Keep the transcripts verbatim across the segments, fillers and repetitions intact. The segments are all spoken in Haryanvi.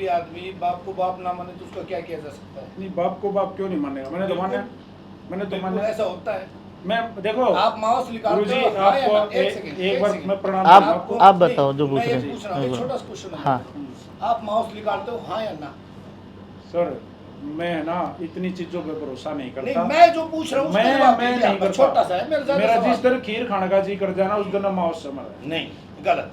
आदमी बाप को बाप ना माने तो उसका क्या किया जा सकता है? नहीं, बाप को बाप क्यों नहीं मानेगा? मैंने तो माना, मैंने तो बिल्कुल माना। ऐसा होता है। मैं देखो, आप माउस निकालते गुरुजी, हो, हाँ या ना? आपको एक एक, सेकंड, एक एक बार सेकंड। मैं प्रणाम आप करूँ आपको। आप बताओ जो नहीं, पूछ मैं ये रहे पूछ रहा हूँ, एक हैं। छोटा सा क्वेश्चन है। हाँ। आप माउस निकालते हो, हाँ या ना? सर, मैं है ना, इतनी चीजों पे भरोसा नहीं नहीं, करता। मैं जो पूछ रहा हूँ उसका मैं जवाब मैं दीजिए नहीं आप। करता। छोटा सा है, मेरा ज्यादा मेरा सवाल जिस दिन खीर खाने का जी कर जाए ना, उस दिन मैं माउस से मर। नहीं, गलत।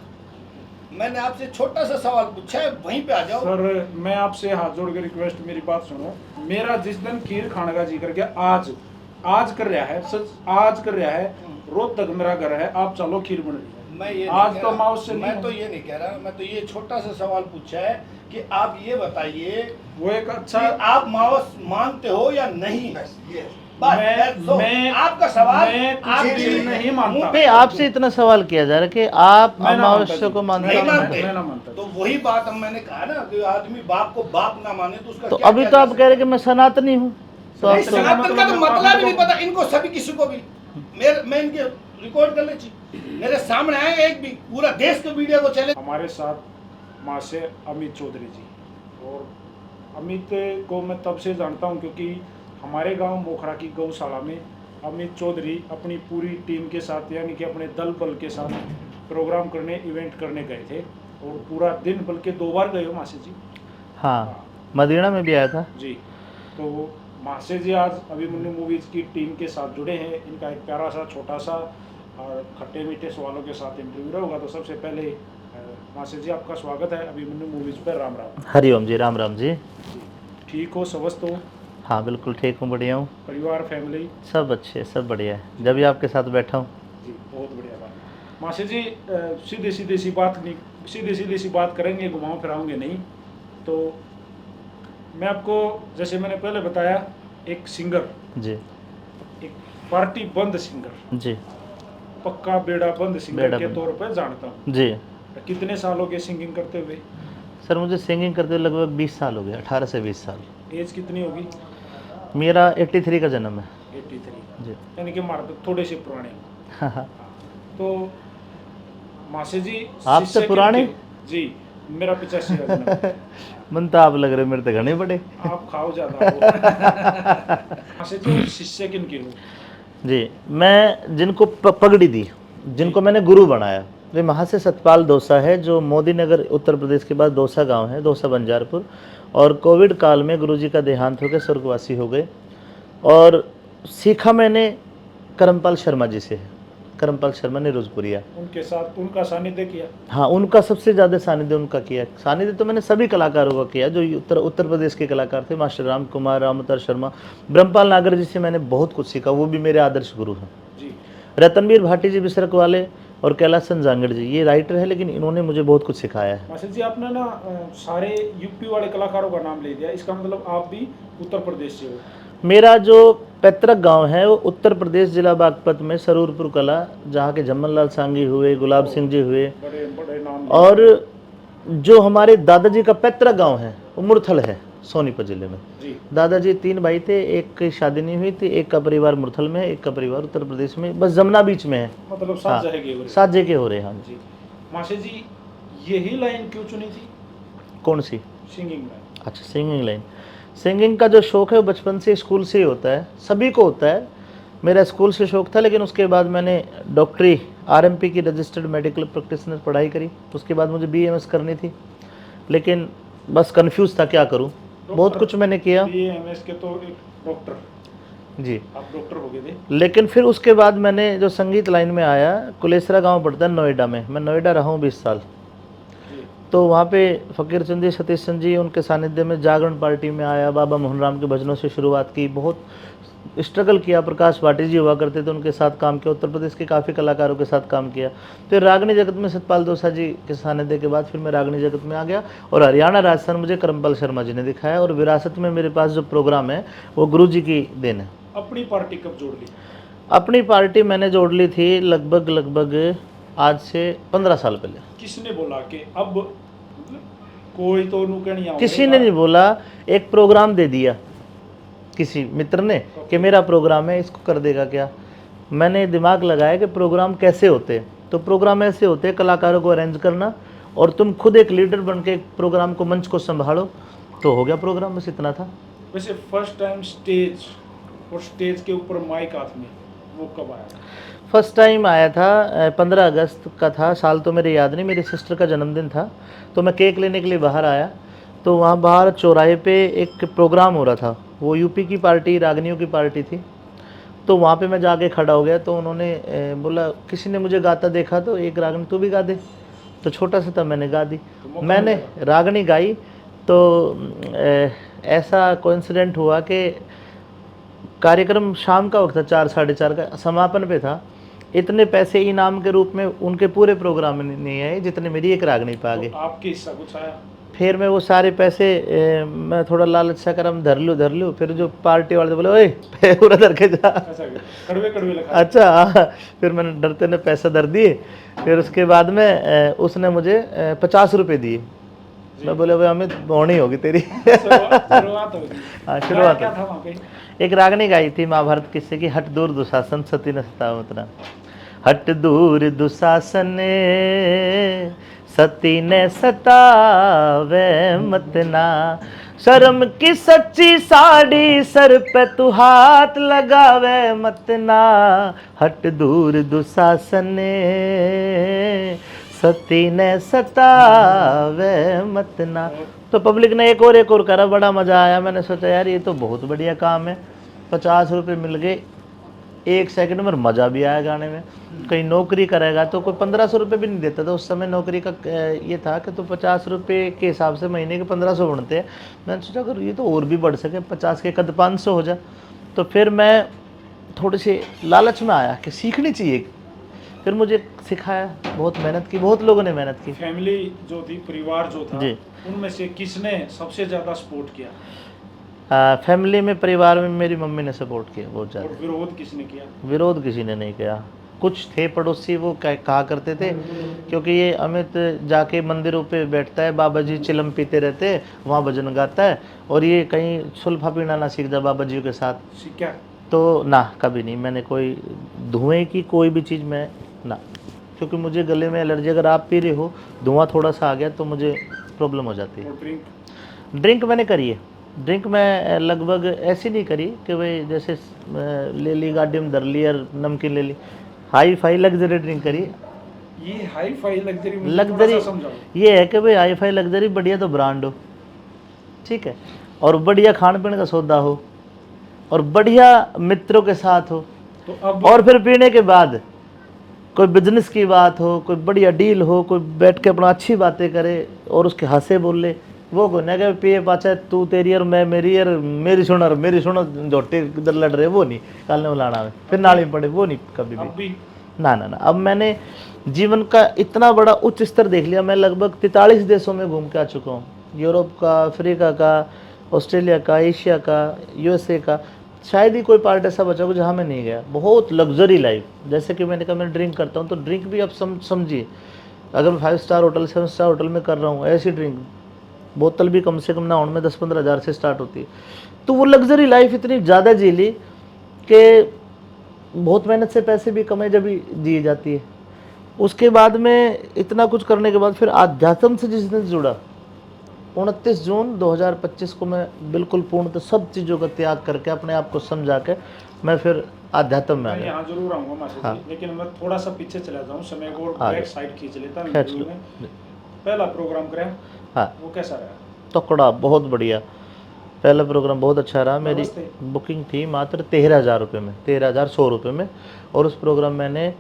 मैंने आपसे छोटा सा सवाल पूछा है, वहीं पे आ जाओ। सर, मैं आपसे हाथ जोड़ के रिक्वेस्ट, मेरी बात सुनो। मेरा जिस दिन खीर खाने का जी कर गया, आज आज कर रहा है सच, आज कर रहा है। रोहतक मेरा घर है, आप चलो, खीर बन रही है। मैं ये आज नहीं तो कह रहा, माउस से नहीं मैं तो है। ये नहीं कह रहा, मैं तो ये छोटा सा सवाल पूछा है कि आप ये बताइए वो एक कि अच्छा आप माउस मानते हो या नहीं? बस, मैं- that's all। मैं- आपका सवाल मैं कुछ आपके भी लिए नहीं मानता। मुंह नहीं, आपसे इतना सवाल किया जा रहा है कि आप मैं ना अमावस्या मानता जी। को मानते नहीं हो? मानते। मैं ना मानता। तो वही बात हम, मैंने कहा ना कि आदमी बाप को बाप ना माने तो उसका तो क्या अभी किया तो जा आप सकता कह रहे है? कि मैं सनातनी हूँ, तो आप नहीं, तो सनातन का तो मतलब मतलब ही नहीं आपको पता इनको, सभी किसी को भी। मेरे, मैं इनके रिकॉर्ड कर ले जी, मेरे सामने आए एक भी, पूरा देश के मीडिया को चैलेंज। हमारे साथ महाशय अमित चौधरी जी, और अमित को मैं तब से जानता हूँ क्योंकि हमारे गांव मोखरा की गौशाला में अमित चौधरी अपनी पूरी टीम के साथ, यानी कि अपने दल बल के साथ प्रोग्राम करने, इवेंट करने गए थे, और पूरा दिन, बल्कि दो बार गए हो महाशय जी। हाँ, मदीना में भी आया था। जी, तो महाशय जी आज अभिमन्यु मूवीज की टीम के साथ जुड़े हैं। इनका एक प्यारा सा, छोटा सा और खट्टे मीठे सवालों के साथ इंटरव्यू रहेगा। तो सबसे पहले, अ, महाशय जी, आपका स्वागत है अभिमन्यु मूवीज पर। राम राम। हरिओम जी, राम राम जी। जी, ठीक हो, स्वस्थ हो? हाँ, बिल्कुल ठीक हूँ, बढ़िया हूँ। परिवार, फैमिली? सब अच्छे, सब बढ़िया है, जब भी आपके साथ बैठा हूँ। जी, बहुत बढ़िया बात। महाशय जी, अ, सीधी सीधी सी बात नहीं, सीधी सीधी सी बात करेंगे, घुमाओ फिराओगे नहीं। तो मैं आपको, जैसे मैंने पहले बताया, एक सिंगर, जी। एक पार्टी बंद सिंगर, जी। पक्का बेड़ा बंद सिंगर बेड़ा के बंद। तौर पर जानता हूँ। जी। कितने साल हो गए सिंगिंग करते हुए? सर, मुझे सिंगिंग करते हुए लगभग बीस साल हो गए, अठारह से बीस साल। एज कितनी होगी? मेरा एट्टी थ्री का जन्म है। Eighty three. जी। यानी कि हमारे तो थोड़े से पुराने हो। तो महाशय जी, आपसे शिष्य किन पुराने? के? जी, मेरा पिचासी का जन्म। मन तो आप लग रहे, मेरे तो घने बड़े। आप खाओ ज्यादा हो। महाशय जी, शिष्य किन के हो? जी, मैं जिनको प-, पगड़ी दी, जिनको मैंने गुरु बनाया, वे महाशय सतपाल दौसा है, जो मोदी नगर, उत्तर प्रदेश के पास दौसा गांव है, दौसा बंजारपुर। और कोविड काल में गुरुजी का देहांत होकर स्वर्गवासी हो गए। और सीखा मैंने करमपाल शर्मा जी से, करमपाल शर्मा निरोजपुरिया। उनके साथ उनका सानिध्य किया? हाँ, उनका सबसे ज़्यादा सानिध्य उनका किया। सानिध्य तो मैंने सभी कलाकारों का किया, जो उत्तर, उत्तर प्रदेश के कलाकार थे, मास्टर राम कुमार, राम अवतार शर्मा, ब्रह्मपाल नागर जी से मैंने बहुत कुछ सीखा, वो भी मेरे आदर्श गुरु हैं। जी। रतनवीर भाटी जी बिसरक वाले और कैलाश चंद जांगड़ जी, ये राइटर है, लेकिन इन्होंने मुझे बहुत कुछ सिखाया है। मास्टर जी, आपने ना, अ, सारे यूपी वाले कलाकारों का नाम ले दिया, इसका मतलब आप भी उत्तर प्रदेश से हो? मेरा जो पैतृक गांव है, वो उत्तर प्रदेश, जिला बागपत में सरूरपुर कला, जहाँ के झम्मन लाल सांगी हुए, गुलाब सिंह जी हुए, बड़े बड़े नाम। और जो हमारे दादाजी का पैतृक गांव है, वो मुरथल है, सोनीपत जिले में। जी। दादाजी तीन भाई थे, एक की शादी नहीं हुई थी, एक का परिवार मुरथल में है, एक का परिवार उत्तर प्रदेश में, बस जमुना बीच में है। मतलब साझा हाँ, है कि वो? साझे के हो रहे हैं, हाँ जी। जी। मास्टर जी, यही लाइन क्यों चुनी थी? कौन सी? Singing line. अच्छा, सिंगिंग लाइन। सिंगिंग का जो शौक है, वो बचपन से, स्कूल से ही होता है, सभी को होता है। मेरा स्कूल से शौक था, लेकिन उसके बाद मैंने डॉक्टरी, आरएमपी की, रजिस्टर्ड मेडिकल प्रैक्टिशनर, पढ़ाई करी। उसके बाद मुझे बीएमएस करनी थी, लेकिन बस कंफ्यूज था क्या करूं। बहुत कुछ मैंने किया। बीएमएस के तो एक डॉक्टर, जी। आप डॉक्टर हो गए थे। लेकिन फिर उसके बाद मैंने जो संगीत लाइन में आया, कुलेसरा गांव पड़ता है नोएडा में, मैं नोएडा रहा हूँ बीस साल। जी। तो वहाँ पे फकीर चंद जी, सतीश चंद जी, उनके सानिध्य में जागरण पार्टी में आया, बाबा मोहन राम के भजनों से शुरुआत की। बहुत स्ट्रगल किया, प्रकाश भाटी जी हुआ करते थे, उनके साथ काम किया, उत्तर प्रदेश के काफ़ी कलाकारों के साथ काम किया। फिर रागनी जगत में सतपाल दोसा जी के सानिध्य के बाद फिर मैं रागनी जगत में आ गया और हरियाणा राजस्थान मुझे करमपाल शर्मा जी ने दिखाया और विरासत में मेरे पास जो प्रोग्राम है, वो गुरु जी की देन है। अपनी पार्टी कब जोड़ ली? अपनी पार्टी मैंने जोड़ ली थी लगभग, लगभग आज से पंद्रह साल पहले। किसने बोला कि अब, मतलब, कोई तो नू कहनी आओ किसी ने नहीं बोला, एक प्रोग्राम दे दिया किसी मित्र ने कि मेरा प्रोग्राम है, इसको कर देगा क्या। मैंने दिमाग लगाया कि प्रोग्राम कैसे होते हैं, तो प्रोग्राम ऐसे होते हैं, कलाकारों को अरेंज करना और तुम खुद एक लीडर बन के एक प्रोग्राम को, मंच को संभालो, तो हो गया प्रोग्राम, बस इतना था। वैसे फर्स्ट टाइम स्टेज और स्टेज के ऊपर माइक हाथ में, वो कब आया? फर्स्ट टाइम आया था, पंद्रह अगस्त का था, साल तो मेरे याद नहीं, मेरी सिस्टर का जन्मदिन था, तो मैं केक लेने के लिए बाहर आया। तो वहाँ बाहर चौराहे पे एक प्रोग्राम हो रहा था, वो यूपी की पार्टी, रागनियों की पार्टी थी। तो वहाँ पे मैं जाके खड़ा हो गया। तो उन्होंने बोला, किसी ने मुझे गाता देखा तो एक रागनी तू भी गा दे। तो छोटा सा था, मैंने गा दी। मैंने रागनी गाई तो ऐसा कोइंसिडेंट हुआ कि कार्यक्रम शाम का वक्त था, चार, साढ़े चार का समापन पे था। इतने पैसे इनाम के रूप में उनके पूरे प्रोग्राम में नहीं आए जितने मेरी एक रागनी पे आ गए। आपके हिस्सा कुछ आया? फिर मैं वो सारे पैसे, मैं थोड़ा लालच सा करम धर लूँ, धर लूँ। फिर जो पार्टी वाले बोले, ओए, पूरा धर के जा। कड़वे कड़वे लगा। अच्छा। फिर मैंने डरते ने पैसा धर दिए। फिर उसके बाद में उसने मुझे पचास रुपये दिए। मैं बोले, भाई अमित, होनी होगी तेरी। शुरुआत होगी। हाँ, शुरुआत होगी। एक रागनी गाई थी महाभारत किस्से की, हट दूर दुशासन सती न सताव मतना। हट दूर दुशासन सती ने सतावे मतना। शर्म की सच्ची साड़ी सर पे तू हाथ लगावे मतना। हट दूर दुशासन सती ने सतावे मतना। तो पब्लिक ने एक और, एक और करा, बड़ा मज़ा आया। मैंने सोचा, यार, ये तो बहुत बढ़िया काम है, पचास रुपये मिल गए, एक सेकंड में मज़ा भी आया गाने में। कहीं नौकरी करेगा तो कोई पन्द्रह सौ रुपये भी नहीं देता था उस समय। नौकरी का ये था कि तो पचास रुपये के हिसाब से महीने के पन्द्रह सौ बनते हैं। मैंने सोचा, अगर ये तो और भी बढ़ सके, पचास के कद पाँच सौ हो जाए। तो फिर मैं थोड़े से लालच में आया कि सीखनी चाहिए। फिर मुझे सिखाया, बहुत मेहनत की, बहुत लोगों ने मेहनत की। फैमिली जो थी, परिवार जो था, जी। उनमें से किसने सबसे ज़्यादा सपोर्ट किया? फैमिली में, परिवार में मेरी मम्मी ने सपोर्ट किया बहुत ज़्यादा। विरोध किसने किया? विरोध किसी ने नहीं किया। कुछ थे पड़ोसी, वो कहा करते थे, क्योंकि ये अमित जाके मंदिरों पे बैठता है, बाबा जी चिलम पीते रहते हैं, वहाँ भजन गाता है, और ये कहीं सुल्फा पीना ना सीख जाए बाबा जी के साथ। सीखा? तो ना, कभी नहीं। मैंने कोई धुएं की कोई भी चीज़ मैं ना, क्योंकि मुझे गले में एलर्जी, अगर आप पी रहे हो, धुआं थोड़ा सा आ गया तो मुझे प्रॉब्लम हो जाती है। ड्रिंक मैंने करी है। ड्रिंक मैं लगभग ऐसी नहीं करी कि भाई जैसे ले ली गाड़ी में धर ली और नमकीन ले ली, हाई फाई लग्जरी ड्रिंक करी। ये हाई फाई लग्जरी, लग्जरी ये है कि भाई हाई फाई लग्जरी बढ़िया तो ब्रांड हो, ठीक है, और बढ़िया खान पीन का सौदा हो, और बढ़िया मित्रों के साथ हो, तो अब और फिर पीने के बाद कोई बिजनेस की बात हो, कोई बढ़िया डील हो, कोई बैठ के अपना अच्छी बातें करे और उसके हंसे बोले, वो कोई ना कि पिए पाछे तू तेरी और मैं मेरी और मेरी सुन और मेरी सुन, झोटे किधर लड़ रहे, वो नहीं। कल ने बुलाना है, फिर नाली पड़े, वो नहीं कभी भी। ना, ना, ना। अब मैंने जीवन का इतना बड़ा उच्च स्तर देख लिया। मैं लगभग तैंतालीस देशों में घूम के आ चुका हूँ, यूरोप का, अफ्रीका का, ऑस्ट्रेलिया का, एशिया का, यूएसए का। शायद ही कोई पार्ट ऐसा बचा हो जहाँ मैं नहीं गया। बहुत लग्जरी लाइफ। जैसे कि मैंने कहा, मैं ड्रिंक करता हूँ, तो ड्रिंक भी आप सम समझिए, अगर मैं five star hotel, seven star hotel में कर रहा हूँ, ऐसी ड्रिंक, बोतल भी कम से कम ना होने में दस पन्द्रह हज़ार से स्टार्ट होती है। तो वो लग्जरी लाइफ इतनी ज़्यादा जी ली कि बहुत मेहनत से पैसे भी कमाए जब भी दिए जाती है। उसके बाद में इतना कुछ करने के बाद फिर अध्यात्म से जिस दिन जुड़ा, उनतीस जून दो हज़ार पच्चीस को मैं बिल्कुल पूर्णतः सब चीज़ों का त्याग करके, अपने आप को समझा के मैं फिर अध्यात्म में आ मैं गया। यहाँ जरूर आऊंगा मास्टर हाँ। जी, लेकिन मैं थोड़ा सा पीछे चला जाऊँ, समय को और हाँ। बैक साइड खींच लेता हूँ खींच वीडियो लो। में। पहला प्रोग्राम कराया, हाँ। वो कैसा रहा? तकड़ा, बहुत बढ़िया। पहला प्रोग्राम बहुत अच्छा रहा। मेरी नर्वस थे? बुकिंग थी मात्र तेरह हज़ार रुपये में, तेरह हज़ार सौ रुपये में, और उस प्रोग्राम मैंने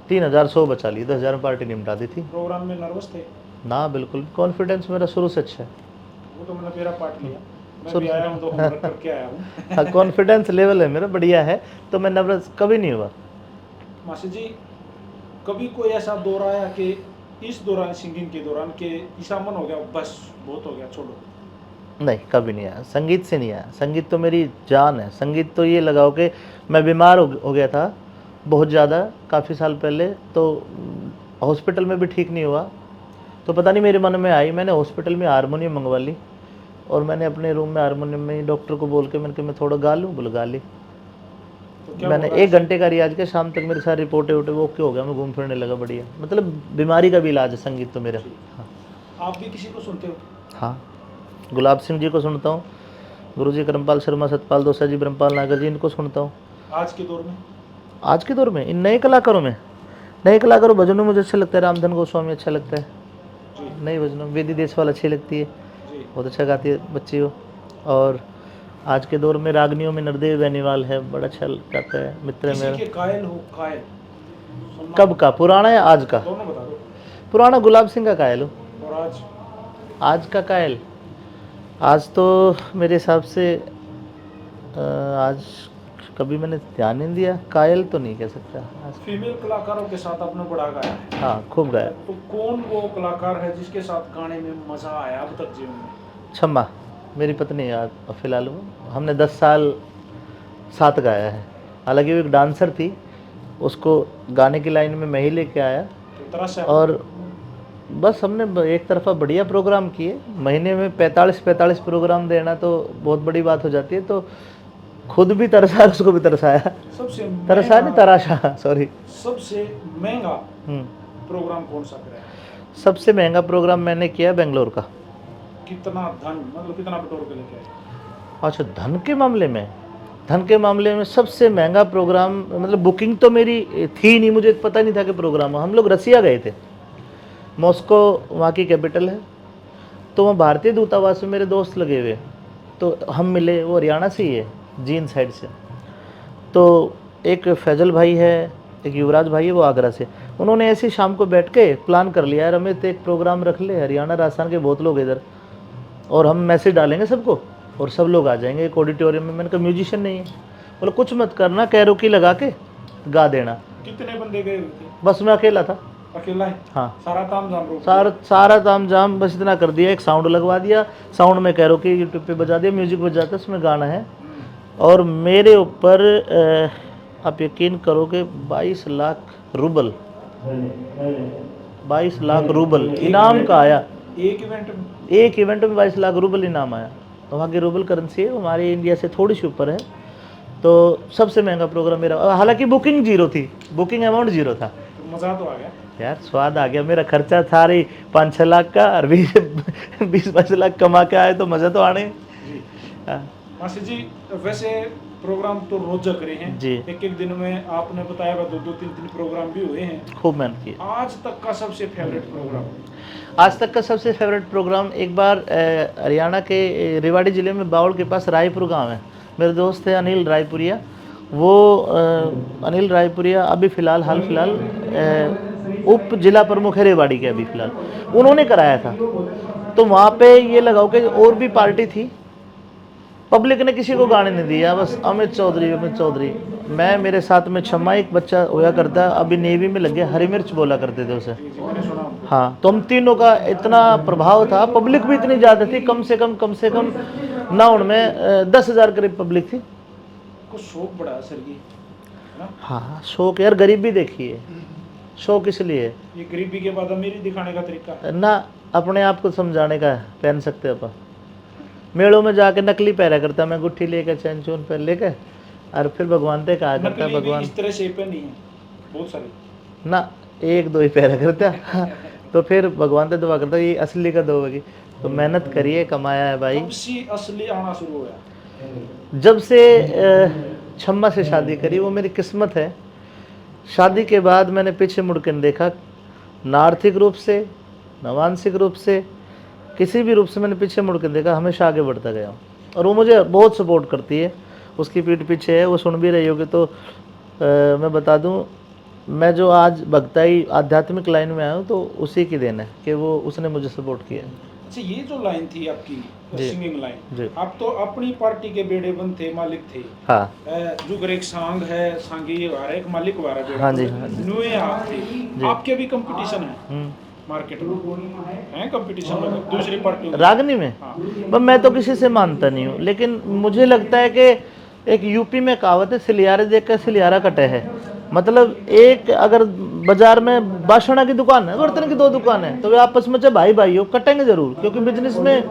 तीन हज़ार सौ बचा ली, दस हज़ार में पार्टी निपटा दी थी। प्रोग्राम में नर्वस थे? ना, बिल्कुल, कॉन्फिडेंस मेरा शुरू से अच्छा है। वो तो मैंने मेरा पार्ट लिया, मैं सुन- भी आया हूँ तो होमवर्क करके आया हूँ। हाँ, कॉन्फिडेंस लेवल है मेरा, बढ़िया है, तो मैं नर्वस कभी नहीं हुआ। मास्टर जी, कभी कोई ऐसा दौर आया कि इस दौरान, सिंगिंग के दौरान, के ऐसा मन हो गया, बस बहुत हो गया, छोड़ो? नहीं, कभी नहीं आया, संगीत से नहीं आया। संगीत तो मेरी जान है। संगीत तो ये लगाओ कि मैं बीमार हो, हो गया था बहुत ज़्यादा, काफ़ी साल पहले, तो हॉस्पिटल में भी ठीक नहीं हुआ। तो पता नहीं मेरे मन में आई, मैंने हॉस्पिटल में हारमोनियम मंगवा ली और मैंने अपने रूम में हारमोनियम में ही डॉक्टर को बोल के मैंने कहा, मैं थोड़ा गा लूँ? बोले, गा ली। तो क्या मैंने बोला एक ऐसे? घंटे का रियाज किया, शाम तक मेरी सारी रिपोर्टें वोटें वो ओके हो गया, मैं घूम फिरने लगा बढ़िया। मतलब बीमारी का भी इलाज है संगीत तो मेरा। जी। हाँ। आप भी किसी को सुनते हो? हाँ, गुलाब सिंह जी को सुनता हूँ, गुरु जी करमपाल शर्मा, सतपाल दोसा जी, ब्रह्मपाल नागर जी, इनको सुनता हूँ। आज के दौर में? आज के दौर में इन नए कलाकारों में, नए कलाकारों, भजन में मुझे अच्छा लगता है, रामधन गोस्वामी अच्छा लगता है। जी। नए भजनों में वेदी देशवाल अच्छी लगती है, जी। बहुत अच्छा गाती है बच्ची वो। और आज के दौर में रागनियों में नरदेव बेनीवाल है, बड़ा अच्छा गाता है, मित्र है किसी मेरा। के कायल हो, कायल? सुनना। कब का, पुराना या आज का? दोनों बता दो। पुराना गुलाब सिंह का कायल हूँ। और आज? आज का कायल, आज तो मेरे हिसाब से, अ, आज कभी मैंने ध्यान नहीं दिया, कायल तो नहीं कह सकता आज। फीमेल कलाकारों के साथ आपने बड़ा गाया है। हाँ, खूब गाया। तो कौन वो कलाकार है जिसके साथ गाने में मज़ा आया अब तक जीवन में? छम्मा, मेरी पत्नी है फिलहाल, वो, हमने दस साल साथ गाया है। हालांकि वो एक डांसर थी, उसको गाने की लाइन में मैं ही लेके आया। तो तराशा। और बस हमने ब-, एक तरफा बढ़िया प्रोग्राम किए, महीने में पैंतालीस पैंतालीस प्रोग्राम देना तो बहुत बड़ी बात हो जाती है, तो खुद भी तरसा और उसको भी तरसाया। सबसे तरसा नहीं, महंगा, तराशा, सॉरी। सबसे महंगा हम्म। प्रोग्राम कौन सा कराया? सबसे महंगा प्रोग्राम मैंने किया बेंगलोर का। कितना धन, मतलब कितना बटोर के लेके आए? अच्छा, धन के मामले में, धन के मामले में सबसे महंगा प्रोग्राम, मतलब बुकिंग तो मेरी थी नहीं, मुझे पता नहीं था कि प्रोग्राम हो। हम लोग रसिया गए थे, मॉस्को वहाँ की कैपिटल है, तो वहाँ भारतीय दूतावास में मेरे दोस्त लगे हुए, तो हम मिले। वो हरियाणा से ही है, जींद साइड से। तो एक फैजल भाई है, एक युवराज भाई है, वो आगरा से। उन्होंने ऐसे ही शाम को बैठ के प्लान कर लिया, "यार अमित, एक प्रोग्राम रख ले, हरियाणा राजस्थान के बहुत लोग हैं इधर, और हम मैसेज डालेंगे सबको और सब लोग आ जाएंगे एक ऑडिटोरियम में।" मैंने कहा, "म्यूजिशियन नहीं है।" बोले, "कुछ मत करना, कैरोकी लगा के गा देना।" कितने बंदे गए हुए थे? बस मैं अकेला था। अकेला है? हाँ। सारा ताम झाम रोक सारा, दिया? सारा ताम झाम बस इतना कर दिया, एक साउंड लगवा दिया, साउंड में कैरोकी यूट्यूब पे बजा दिया, म्यूजिक बजाता, उसमें गाना है। हम्म। और मेरे ऊपर, अ, आप यकीन करोगे, बाईस लाख रूबल, बाईस लाख रूबल एक इनाम इवेंट का आया। एक इवेंट में? एक इवेंट में बाईस लाख रूबल इनाम आया। तो वहाँ की रूबल करेंसी है, हमारे इंडिया से थोड़ी सी ऊपर है। तो सबसे महंगा प्रोग्राम मेरा, हालांकि बुकिंग जीरो थी, बुकिंग अमाउंट जीरो था। तो मज़ा तो आ गया। यार, स्वाद आ गया। मेरा खर्चा था रही पाँच छः लाख का, और बीस, बीस बाईस लाख कमा के आए, तो मज़ा तो आने। जी। हाँ। मासी जी, वैसे प्रोग्राम तो रोज करे हैं। जी। एक एक दिन में आपने बताया, दो दो तीन तीन प्रोग्राम भी हुए हैं। खूब मेहनत की। आज तक का सबसे फेवरेट प्रोग्राम? आज तक का सबसे फेवरेट प्रोग्राम, एक बार, अ, हरियाणा के, अ, रेवाड़ी जिले में बावल के पास रायपुर गांव है, मेरे दोस्त थे अनिल रायपुरिया, वो, अ, अनिल रायपुरिया अभी फ़िलहाल, हाल फ़िलहाल, अ, उप जिला प्रमुख है रेवाड़ी के अभी फ़िलहाल, उन्होंने कराया था। तो वहाँ पे ये लगाओ कि और भी पार्टी थी, पब्लिक ने किसी को गाने नहीं दिया, बस अमित चौधरी, अमित चौधरी। मैं, मेरे साथ में छम्मा, एक बच्चा होया करता, अभी नेवी में लग गया, हरी मिर्च बोला करते थे उसे। हाँ, तो हम तीनों का इतना प्रभाव था, पब्लिक भी इतनी ज़्यादा थी, कम से कम, कम से कम ना उनमें, अ, दस हज़ार करीब पब्लिक थी। कुछ शौक बड़ा सर जी, है ना? हाँ, शौक यार, गरीबी देखी है, शौक इसलिए है। ये गरीबी के बाद अमीरी दिखाने का तरीका है। ना, अपने आप को समझाने का है, पहन सकते हैं अपन। मेलों में जाके नकली पहरा करता मैं, गुट्ठी लेके, चैन चून पहन लेके, और फिर भगवान ते कहा करता, नकली भी भगवान। इस तरह से पहनी है बहुत सारी। ना, एक दो ही पहरा करता। तो फिर भगवान ते दुआ करता, ये असली का दो होगी। तो मेहनत करिए, कमाया है भाई। कब से असली आना शुरू हुआ? जब से, अ, छम्मा से शादी करी, वो मेरी किस्मत है। शादी के बाद मैंने पीछे मुड़ के नहीं देखा, ना आर्थिक रूप से, ना मानसिक रूप से, किसी भी रूप से मैंने पीछे मुड़ के नहीं देखा, हमेशा आगे बढ़ता गया हूँ। और वो मुझे बहुत सपोर्ट करती है, उसकी पीठ पीछे है, वो सुन भी रही होगी तो, अ, मैं बता दूँ, मैं जो आज भक्ताई आध्यात्मिक लाइन में आया हूँ तो उसी की देन है कि वो, उसने मुझे सपोर्ट किया। अच्छा, ये जो लाइन थी आपकी, जी। सिंगिंग लाइन, जी। आप तो अपनी पार्टी के बेड़े बंद थे, मालिक थे। हाँ। अ, जुगरेक सांग है, सांगी वारा, एक मालिक वारा बेड़ा हाँ जी, बंद है। हाँ जी। नुए आप थे। जी। आपके भी कंपटीशन है हम्म। मार्केट में, है कंपटीशन में दूसरी पार्टी में? रागनी में? हाँ। पर मैं तो किसी से मानता नहीं हूँ, लेकिन मुझे लगता है कि एक यूपी में कहावत है, "सिलियारे देख के सिलियारा कटे है।" मतलब, एक अगर बाजार में बासणा की दुकान है, बर्तन की दो दुकान है, तो वे आपस में चाहे भाई भाई हो, कटेंगे जरूर, क्योंकि बिजनेस में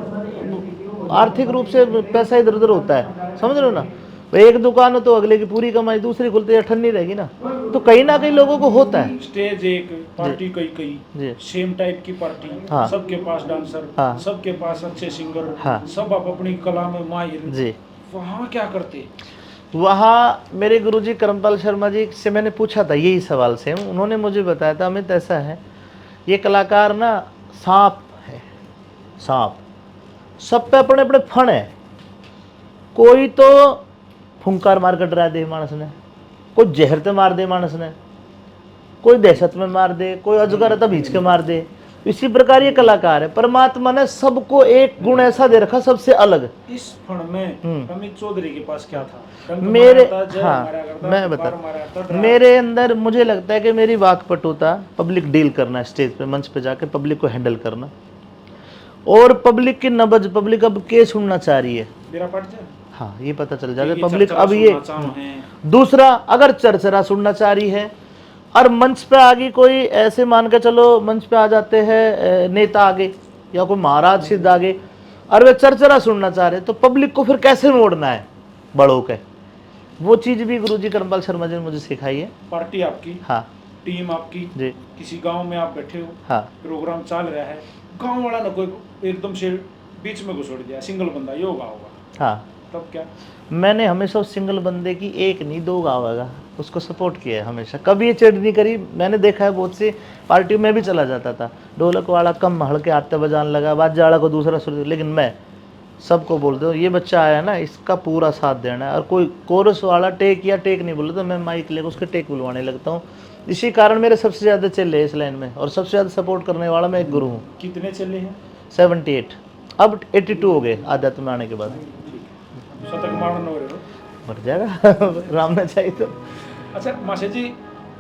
आर्थिक रूप से पैसा इधर उधर होता है, समझ रहे हो ना? तो एक दुकान हो तो अगले की पूरी कमाई दूसरी खुलती है, ठन्नी रहेगी ना। तो कहीं ना कहीं लोगों को होता है। स्टेज एक, पार्टी कई कई, जी। सेम टाइप की पार्टी, हाँ। सबके पास डांसर, हाँ। सबके पास अच्छे सिंगर, हाँ। सब आप अपनी कला में माहिर। जी। वहाँ क्या करते? वहाँ मेरे गुरुजी कर्मपाल शर्मा जी से मैंने पूछा था यही सवाल, सेम। उन्होंने मुझे बताया था, अमित, ऐसा है, ये कलाकार ना सांप है, सांप। सब पे अपने अपने फन है। कोई तो फुंकार मार के डरा दे मानस ने, कोई जहर ते मार दे मानस ने, कोई दहशत में मार दे, कोई अजगर तो भींच के मार दे। इसी प्रकार ये कलाकार है। परमात्मा ने सबको एक गुण ऐसा दे रखा, सबसे अलग। इस फन में हम्म। अमित चौधरी के पास क्या था? डंक मेरे मारा था, जय हाँ, मारा करता, मैं पुकार बता मारा था, डरा। मेरे अंदर मुझे लगता है कि मेरी वाकपटुता, पब्लिक डील करना, स्टेज पे, मंच पे जाके पब्लिक को हैंडल करना, और पब्लिक की नब्ज, पब्लिक अब के सुनना चाह रही है। मेरा पाठ जा। हाँ, ये पता चल जाता है कि पब्लिक चरचरा अब ये। सुनना चाह रहे हैं। दूसरा, अगर चरचरा सुनना चाह रही है और मंच पे आ गई कोई, ऐसे मान के चलो, मंच पे आ जाते हैं अ, नेता आ गए या कोई महाराज सिद्ध आ गए और वे चरचरा सुनना चाह रहे, तो पब्लिक को फिर कैसे मोड़ना है बड़ों के, वो चीज़ भी गुरुजी कर्मपाल शर्मा जी ने मुझे सिखाई है। पार्टी आपकी, हाँ। टीम आपकी, जी। किसी गांव में आप बैठे हो, हाँ। प्रोग्राम चल रहा है, गांव वाला ने कोई एकदम से बीच में घुसड़ दिया, सिंगल बंदा ये होगा होगा, हाँ। तब क्या? मैंने हमेशा उस सिंगल बंदे की एक नहीं, दो गावेगा, उसको सपोर्ट किया है हमेशा, कभी ये चिढ़ नहीं करी। मैंने देखा है, बहुत सी पार्टी में भी चला जाता था, ढोलक वाला कम हल्के हाथ से बजाने लगा, बाजा वाला को दूसरा सुर, लेकिन मैं सबको बोल दूँ, ये बच्चा आया ना, इसका पूरा साथ देना है। और कोई कोरस वाला टेक या टेक नहीं बोले तो मैं माइक लेकर उसके टेक बुलवाने लगता हूँ। इसी कारण मेरे सबसे ज़्यादा चेले हैं इस लाइन में, और सबसे ज़्यादा सपोर्ट करने वाला मैं एक गुरु हूँ। कितने चेले हैं? सेवेंटी एट, अब एटी टू हो गए आध्यात्म में आने के बाद। शतक मारण हो रहे हो। मर जाएगा। राम ना चाहिए तो। अच्छा मास्टर जी,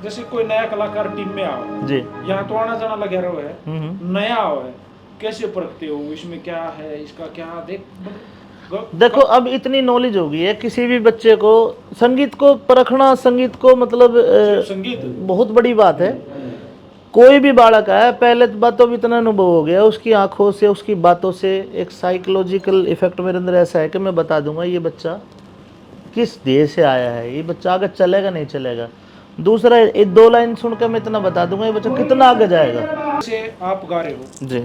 जैसे कोई नया कलाकार टीम में आओ, जी। यहाँ तो आना जाना लगा रहो है, हम्म, हम्म। नया आओ है, कैसे परखते हो, इसमें क्या है, इसका क्या देख, मतलब, ग- देखो, अब इतनी नॉलेज हो गई है, किसी भी बच्चे को संगीत को परखना, संगीत को मतलब अ, संगीत। बहुत बड़ी बात है। कोई भी बालक है, पहले तो बातों में इतना अनुभव हो गया, उसकी आंखों से, उसकी बातों से एक साइकोलॉजिकल इफेक्ट मेरे अंदर ऐसा है कि मैं बता दूंगा ये बच्चा किस ध्येय से आया है, ये बच्चा आगे चलेगा नहीं चलेगा। दूसरा, ये दो लाइन सुनकर मैं इतना बता दूंगा ये बच्चा कितना आगे जाएगा। से आप गा रहे हो जी।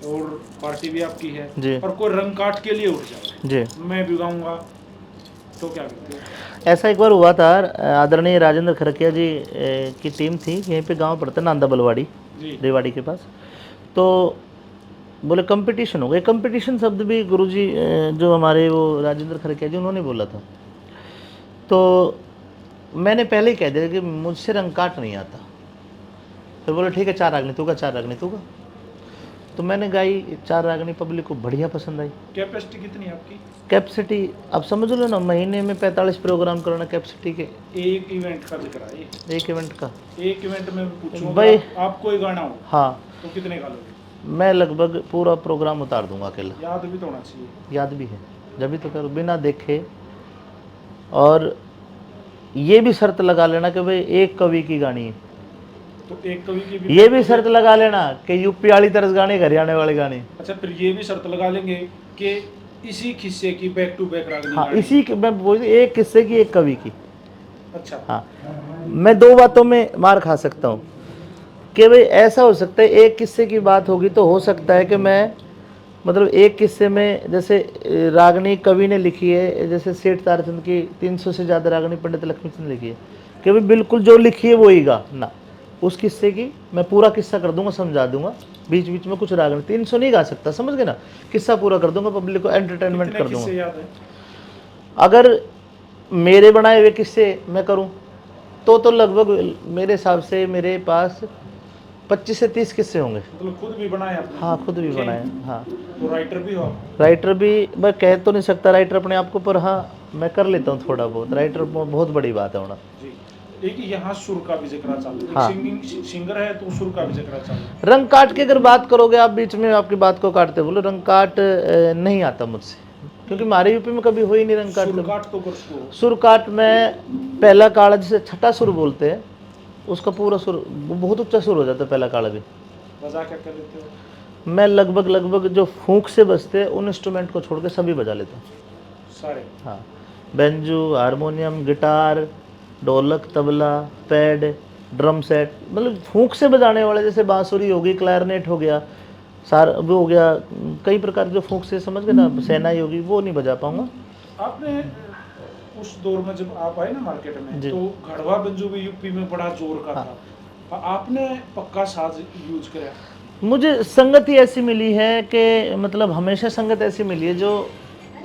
और पार्टी भी आपकी है जी। और कोई रंग काट के लिए उठ जाए, जी। मैं भी गाऊंगा, तो क्या करते हो? ऐसा एक बार हुआ था, आदरणीय राजेंद्र खरकिया जी ए, की टीम थी, यहीं पे गांव पड़ता है नांदा बलवाड़ी, जी। रेवाड़ी के पास। तो बोले कंपटीशन हो गए। कंपटीशन शब्द भी गुरुजी ए, जो हमारे वो राजेंद्र खरकिया जी, उन्होंने बोला था। तो मैंने पहले ही कह दिया कि मुझसे रंग काट नहीं आता। फिर बोले ठीक है, चार रागनी तू गा, चार रागनी तू गा। तो मैंने गाई चार रागनी, पब्लिक को बढ़िया पसंद आई। कैपेसिटी कितनी है आपकी? कैपेसिटी आप समझ लो ना, महीने में पैंतालीस प्रोग्राम करना कैपेसिटी के। एक इवेंट का जिक्र है ये। एक इवेंट का। एक इवेंट में पूछूंगा, भाई। आपको ही गाना हो हाँ, तो कितने गा लोगे? मैं लगभग पूरा प्रोग्राम उतार दूंगा अकेला। याद भी तो होना चाहिए। याद भी है, जब भी तो करो, बिना देखे। और ये भी शर्त लगा लेना कि भाई एक कवि की गानी है। तो एक कवि की ये भी शर्त लगा लेना कि यूपी वाली तरस गानी, हरियाणा वाली गानी। अच्छा, फिर ये भी शर्त लगा लेंगे कि इसी किस्से की बैक टू बैक रागनी हाँ, गानी। इसी के, मैं बोल, एक किस्से की, एक कवि की। अच्छा। हाँ, मैं दो बातों में मार खा सकता हूँ कि भाई ऐसा हो सकता है, एक किस्से की बात होगी तो हो सकता है कि मैं, मतलब, एक किस्से में जैसे ए, रागनी कवि ने लिखी है, जैसे सेठ ताराचंद की तीन सौ से ज़्यादा रागनी पंडित लक्ष्मीचंद ने लिखी है, कि भाई बिल्कुल जो लिखी है वो ही गा ना। उस किस्से की मैं पूरा किस्सा कर दूंगा, समझा दूंगा, बीच बीच में कुछ रागनी, तीन सौ नहीं गा सकता, समझ गए ना, किस्सा पूरा कर दूंगा, पब्लिक को एंटरटेनमेंट कितने कर दूंगा। किस्से याद है? अगर मेरे बनाए हुए किस्से मैं करूं तो तो लगभग मेरे हिसाब से मेरे पास पच्चीस से तीस किस्से होंगे। मतलब खुद भी बनाए आपने? हाँ, खुद भी ठीक। बनाए। हाँ, तो राइटर भी हो आप? राइटर भी मैं कह तो नहीं सकता राइटर अपने आप को, पर हाँ, मैं कर लेता हूँ थोड़ा बहुत। राइटर बहुत बड़ी बात है होना। जी। एक यहाँ सुर का भी जिक्र चालू है। हाँ। सिंगिंग, सिंगर है तो सुर का भी जिक्र चालू है। रंग काट के अगर बात करोगे आप, बीच में आपकी बात को काटते बोलो, रंग काट अ, नहीं आता मुझसे, क्योंकि हमारे यूपी में कभी हुई नहीं रंग काट सुर कभी। काट तो कर सको। सुर काट में पहला काला, जिसे छठा सुर बोलते हैं, उसका पूरा सुर, वो बहुत ऊंचा सुर हो जाता है पहला काला भी। बजा क्या कर लेते हो? मैं लगभग, लगभग जो फूंक से बजते हैं उन इंस्ट्रूमेंट को छोड़ के सभी बजा लेता हूँ। सारे? हाँ, बेंजू, हारमोनियम, गिटार, ढोलक, तबला, पैड, ड्रम सेट, मतलब फूंक से बजाने वाले, जैसे बांसुरी हो गई, क्लैरनेट हो गया, सार वो हो गया, कई प्रकार के जो फूंक से, समझ गए ना, शहनाई होगी, वो नहीं बजा पाऊंगा। आपने उस दौर में जब आप आए ना मार्केट में, जी। तो घड़वा बेंजू भी यूपी में बड़ा जोर का हाँ। था, पर आपने पक्का साज यूज करा। मुझे संगत ही ऐसी मिली है कि, मतलब, हमेशा संगत ऐसी मिली है जो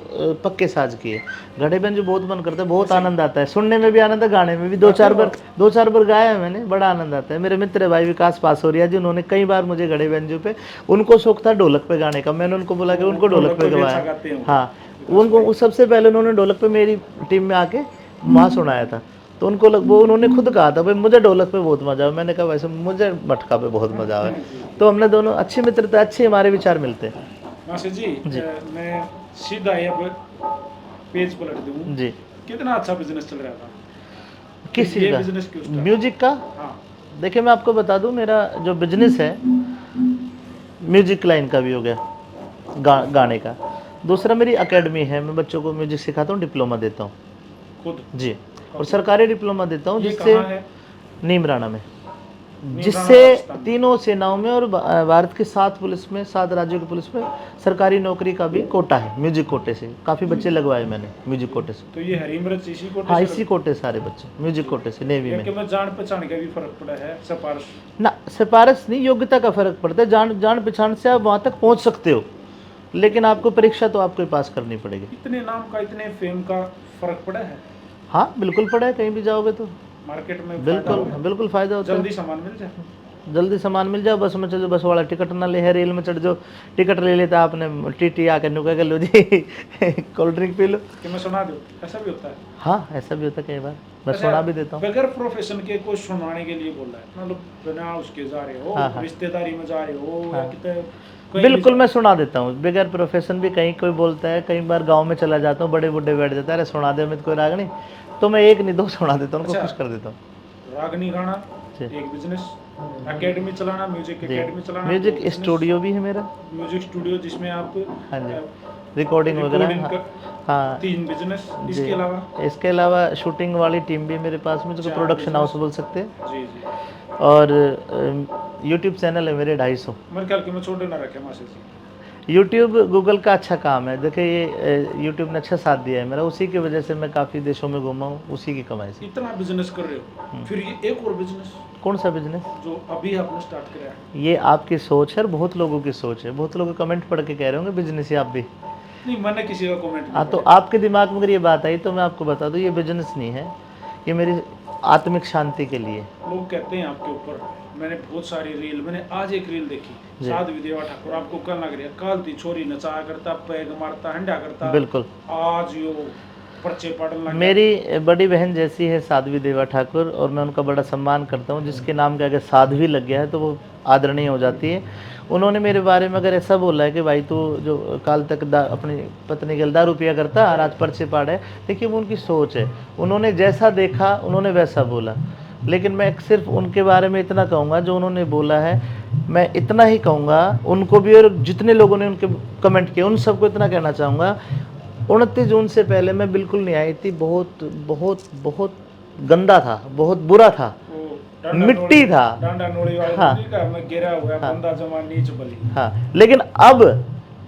अ, पक्के साज की है। घड़े बेंजू बहुत मन करता है, बहुत आनंद आता है, सुनने में भी आनंद है, गाने में भी। दो चार बार, दो चार बार गाया है मैंने, बड़ा आनंद आता है। मेरे मित्र भाई विकास पासोरिया जी, उन्होंने कई बार मुझे घड़े बेंजू पे, उनको शौक था ढोलक पे गाने का, मैंने उनको बोला कि उनको ढोलक पे गवाया। हाँ, उनको, उस सबसे पहले उन्होंने ढोलक पे मेरी टीम में आके वहाँ सुनाया था। तो उनको लग, वो उन्होंने खुद कहा था, भाई, मुझे ढोलक पे बहुत मजा आया। मैंने कहा, वैसे मुझे मटका पे बहुत मजा आया। तो हमने दोनों अच्छे मित्र थे, अच्छे हमारे विचार मिलते हैं। मास्टर जी, जी। अ, मैं सीधा ही अब पेज पलट दूं। जी। कितना अच्छा बिजनेस चल रहा था। किस ये चीज़ का? बिजनेस क्यों start? म्यूजिक का। हाँ। देखिए, मैं आपको बता दूं, मेरा जो बिजनेस है, म्यूजिक लाइन का भी हो गया, गा, गाने का। दूसरा, मेरी एकेडमी है, मैं बच्चों को म्यूजिक सिखाता हूँ, डिप्लोमा देता हूँ। खुद? जी। और सरकारी डिप्लोमा देता हूँ, ये जिससे कहाँ है? नीमराणा में, नीमराणा जिससे राजस्थान में। तीनों सेनाओं में और भा-, भारत के सात पुलिस में, सात राज्यों की पुलिस में सरकारी नौकरी का भी कोटा है, म्यूजिक कोटे से। काफ़ी बच्चे लगवाए मैंने म्यूजिक कोटे से। तो ये हरीमरच इसी कोटे हाँ, से इसी कोटे सारे बच्चे म्यूजिक कोटे से, नेवी या में। कि मैं जान पहचान का भी फर्क पड़ा है, सिफारिश? ना, सिफारिश नहीं, योग्यता का फर्क पड़ता है। जान, जान पहचान से आप वहाँ तक पहुँच सकते हो, लेकिन आपको परीक्षा तो आपको ही पास करनी पड़ेगी। इतने नाम का, इतने फेम का फर्क पड़ा है? हाँ, बिल्कुल पड़ा है, कहीं भी जाओगे तो। मार्केट में बिल्कुल, फायदा होगा? बिल्कुल फ़ायदा होता है। जल्दी सामान मिल जाए? जल्दी सामान मिल जाओ, बस में चढ़ जाओ, बस वाला टिकट ना ले है, रेल में चढ़ जाओ, टिकट ले लेता आपने, टीटी आके नुका कर लो जी, कोल्ड ड्रिंक पी लो। कि मैं सुना दूं, ऐसा भी होता है? हाँ, ऐसा भी होता है कई बार, मैं अच्छा, सुना भी देता हूँ। बगैर प्रोफेशन के कोई सुनाने के लिए बोला है, मतलब बिना उसके जा रहे हो, हाँ, हाँ। रिश्तेदारी में जा रहे हो, हाँ। या कितने कहीं बिल्कुल, भी मैं सुना देता हूँ। बगैर प्रोफेशन भी कहीं कोई बोलता है, कई बार गांव में चला जाता हूँ, बड़े बूढ़े बैठ जाता है, "अरे, सुना दे, मैं तो कोई राग नहीं", तो मैं एक नहीं, दो सुना देता हूँ, उनको अच्छा। खुश कर देता हूँ। रागनी गाना, जी। एक बिजनेस, एकेडमी चलाना, म्यूजिक जी। एकेडमी चलाना, म्यूजिक दो बिजनेस। स्टूडियो भी है मेरा। म्यूजिक स्टूडियो जिसमें आप, हाँ जी। अ, रिकॉर्डिंग वगैरह, रिकॉर्डिंग हाँ। कर, हाँ। तीन बिजनेस। जी। इसके अलावा? इसके अलावा शूटिंग वाली टीम भी मेरे पास में, जिसको चार प्रोडक्शन बिजनेस। हाउस बोल सकते हैं। जी, जी। और यूट्यूब चैनल है मेरे ढाई सौ। मेरे ख्याल के मैं छोटे ना रखे मास्टर जी। यूट्यूब, गूगल का अच्छा काम है। देखिए, ये यूट्यूब ने अच्छा साथ दिया है मेरा, उसी की वजह से मैं काफ़ी देशों में घूमा हूँ, उसी की कमाई से। इतना बिजनेस कर रहे हो, हम्म। फिर ये एक और बिजनेस कौन सा बिजनेस? जो अभी आपने स्टार्ट करा है? ये आपकी सोच है और बहुत लोगों की सोच है। बहुत लोग कमेंट पढ़ के कह रहे होंगे, "बिजनेस ही आप भी।" नहीं, मैंने किसी का कमेंट हाँ, तो आपके दिमाग में अगर ये बात आई तो मैं आपको बता दूँ, ये बिजनेस नहीं है, ये मेरी आत्मिक शांति के लिए। लोग कहते हैं आपके ऊपर, मैंने बहुत सारी रील, मैंने आज एक रील देखी, जी। साध्वी देवा ठाकुर आपको कहना लग रहा, "काल थी छोरी नचाया करता, पैग मारता, हंडा करता।" बिल्कुल। आज यो पर्चे पाड़न लग गया। मेरी बड़ी बहन जैसी है साध्वी देवा ठाकुर, और मैं उनका बड़ा सम्मान करता हूँ। जिसके नाम के आगे साध्वी लग गया है, तो वो आदरणीय हो जाती है। उन्होंने मेरे बारे में अगर ऐसा बोला है कि, "भाई, तू जो काल तक दा-, अपनी पत्नी के लिए दारू पिया करता और आज पर्चे पाड़े," देखिए, वो उनकी सोच है। उन्होंने जैसा देखा, उन्होंने वैसा बोला। लेकिन मैं सिर्फ उनके बारे में इतना कहूँगा, जो उन्होंने बोला है, मैं इतना ही कहूँगा उनको भी, और जितने लोगों ने उनके कमेंट किए, उन सबको इतना कहना चाहूँगा, उनतीस जून से पहले मैं बिल्कुल नहीं आई थी। बहुत, बहुत, बहुत गंदा था, बहुत बुरा था, वो डांडा मिट्टी नोली, था। डांडा नोली वाले हाँ। नहीं कहा, मैं गिरा हुआ हाँ। बंदा जमा नीच बलि। हाँ, लेकिन अब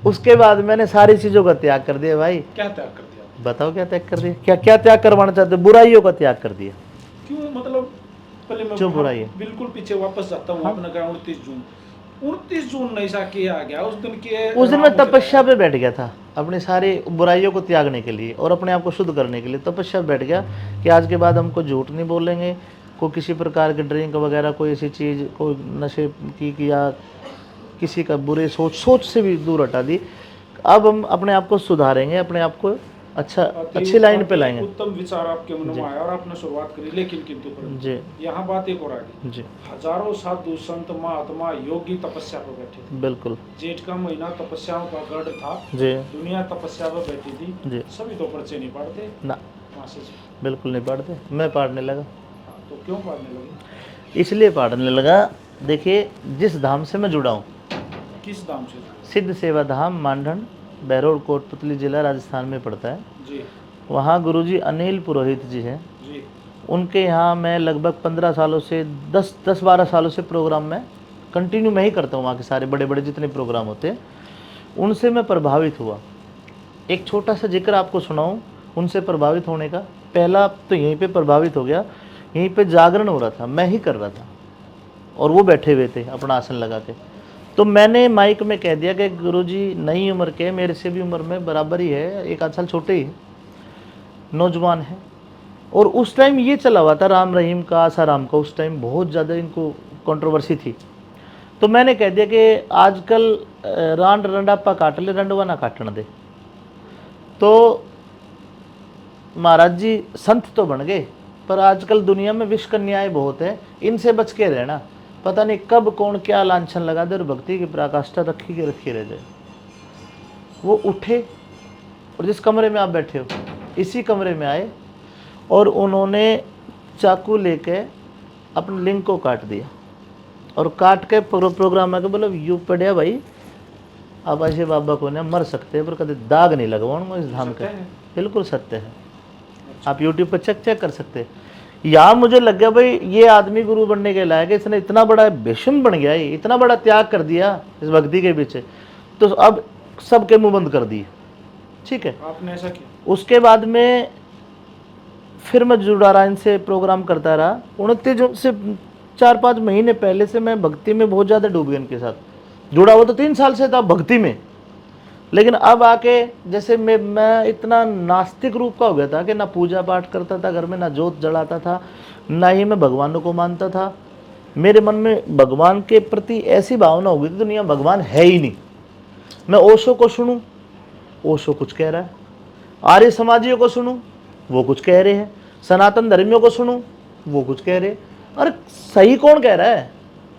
उसके बाद मैंने सारी चीज़ों का त्याग कर दिया भाई। क्या त्याग कर दिया? बताओ, क्या त्याग कर दिया? क्या, क्या त्याग करवाना चाहते हो? बुराइयों का त्याग कर दिया। क्यों, मतलब, पहले मैं जो वहाँ बुराई है। बिल्कुल पीछे वापस जाता हूँ। हाँ। आपने कहा उनतीस जून, उनतीस जून नहीं सा के आ गया उस दिन के उस दिन मैं राम तपस्या पे बैठ गया था, अपनी सारी बुराइयों को त्यागने के लिए और अपने आप को शुद्ध करने के लिए तपस्या पे बैठ गया कि आज के बाद हम कोई झूठ नहीं बोलेंगे, कोई किसी प्रकार की ड्रिंक वगैरह, कोई ऐसी चीज़, कोई नशे की, की या किसी का बुरे सोच, सोच से भी दूर हटा दी। अब हम अपने आप को सुधारेंगे, अपने आप को अच्छा, अति अच्छी लाइन पे उत्तम, लाएंगे। उत्तम विचार आपके मन जी। में आया और आपने शुरुआत करी, लेकिन किंतु परंतु। जी। यहाँ बात एक और आ गई। जी। हजारों साधु संत महात्मा योगी तपस्या पर बैठे थे। बिल्कुल। जेठ का महीना तपस्याओं का गढ़ था। जी। दुनिया तपस्या पर बैठी थी। जी। सभी तो पर्चे नहीं पाड़ते। ना। मास्टर जी। बिल्कुल नहीं पाड़ते, मैं पाड़ने लगा। हाँ, तो क्यों पाड़ने लगे? इसलिए पाड़ने लगा, देखिए, जिस धाम से मैं जुड़ा हूँ, किस धाम से जुड़े? सिद्ध सेवा धाम, मांडण, बहरोड, कोटपुतली जिला, राजस्थान में पड़ता है। जी। वहाँ गुरुजी अनिल पुरोहित जी हैं। जी। उनके यहाँ मैं लगभग पन्द्रह सालों से, दस, दस बारह सालों से प्रोग्राम में कंटिन्यू मैं ही करता हूँ। वहाँ के सारे बड़े बड़े जितने प्रोग्राम होते हैं, उनसे मैं प्रभावित हुआ। एक छोटा सा जिक्र आपको सुनाऊँ उनसे प्रभावित होने का। पहला तो यहीं पे प्रभावित हो गया, यहीं पे जागरण हो रहा था, मैं ही कर रहा था, और वो बैठे हुए थे अपना आसन लगा के। तो मैंने माइक में कह दिया कि गुरुजी, नई उम्र के, मेरे से भी उम्र में बराबर ही है, एक आध साल छोटे ही, नौजवान है। और उस टाइम ये चला हुआ था राम रहीम का, आसाराम का, उस टाइम बहुत ज़्यादा इनको कंट्रोवर्सी थी। तो मैंने कह दिया कि आजकल अ, रांड रंडापा काट ले, रंडवा ना काटण दे। तो महाराज जी संत तो बन गए, पर आजकल दुनिया में विष का न्याय बहुत है, इनसे बच के रहना। पता नहीं कब कौन क्या लांछन लगा दे और भक्ति की पराकाष्ठा रखी के रखी रह जाए। वो उठे और जिस कमरे में आप बैठे हो, इसी कमरे में आए और उन्होंने चाकू लेके अपने लिंग को काट दिया। और काट के प्रो-, प्रोग्राम में के बोला, "यू पड़या भाई, अब ऐसे बाबा को ना मर सकते हैं, पर कभी दाग नहीं लगवाऊंगा इस धाम के।" सत्य है। बिल्कुल सत्य है। अच्छा। आप YouTube पर चेक, चेक कर सकते हैं। यहाँ मुझे लग गया, भाई, ये आदमी गुरु बनने के लायक है, इसने इतना बड़ा भीष्म बन गया, ये इतना बड़ा त्याग कर दिया इस भक्ति के पीछे, तो अब सबके मुंह बंद कर दिए। ठीक है, आपने ऐसा किया। उसके बाद में फिर मैं जुड़ा रहा इनसे, प्रोग्राम करता रहा। उनतीस जून से चार पाँच महीने पहले से मैं भक्ति में बहुत ज़्यादा डूब गया इनके साथ। जुड़ा हुआ तो तीन साल से था भक्ति में, लेकिन अब आके जैसे मैं, मैं इतना नास्तिक रूप का हो गया था कि ना पूजा पाठ करता था घर में, ना जोत जलाता था, ना ही मैं भगवानों को मानता था। मेरे मन में भगवान के प्रति ऐसी भावना हो गई थी, दुनिया में भगवान है ही नहीं। मैं ओशो को सुनूं, ओशो कुछ कह रहा है, आर्य समाजियों को सुनूं, वो कुछ कह रहे हैं, सनातन धर्मियों को सुनूं, वो कुछ कह रहे हैं। अरे, सही कौन कह रहा है?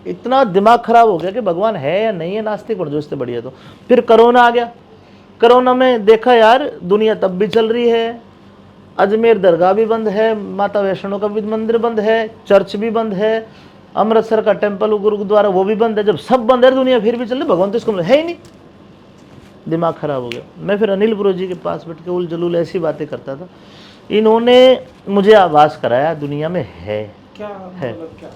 इतना दिमाग खराब हो गया कि भगवान है या नहीं है, नास्तिक बन जाओ, इससे बढ़िया। तो फिर कोरोना आ गया। कोरोना में देखा यार, दुनिया तब भी चल रही है, अजमेर दरगाह भी बंद है, माता वैष्णो का भी मंदिर बंद है, चर्च भी बंद है, अमृतसर का टेम्पल, गुरुद्वारा, वो भी बंद है। जब सब बंद है, दुनिया फिर भी चल रही, भगवान तो इसको है ही नहीं। दिमाग खराब हो गया। मैं फिर अनिल पुरोहित जी के पास बैठ के उल जलूल ऐसी बातें करता था। इन्होंने मुझे आभास कराया, दुनिया में है। क्या है। मतलब क्या?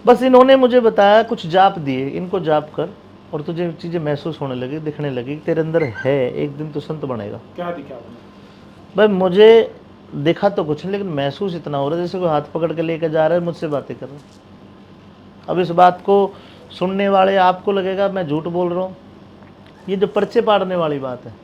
बस इन्होंने मुझे बताया, कुछ जाप दिए, इनको जाप कर और तुझे चीज़ें महसूस होने लगी, दिखने लगी, तेरे अंदर है, एक दिन तू संत बनेगा। क्या दिखा आपने? भाई, मुझे दिखा तो कुछ नहीं, लेकिन महसूस इतना हो रहा है जैसे कोई हाथ पकड़ के लेके जा रहा है, मुझसे बातें कर रहा है। अब इस बात को सुनने वाले आपको लगेगा मैं झूठ बोल रहा हूँ। ये जो पर्चे पाड़ने वाली बात है,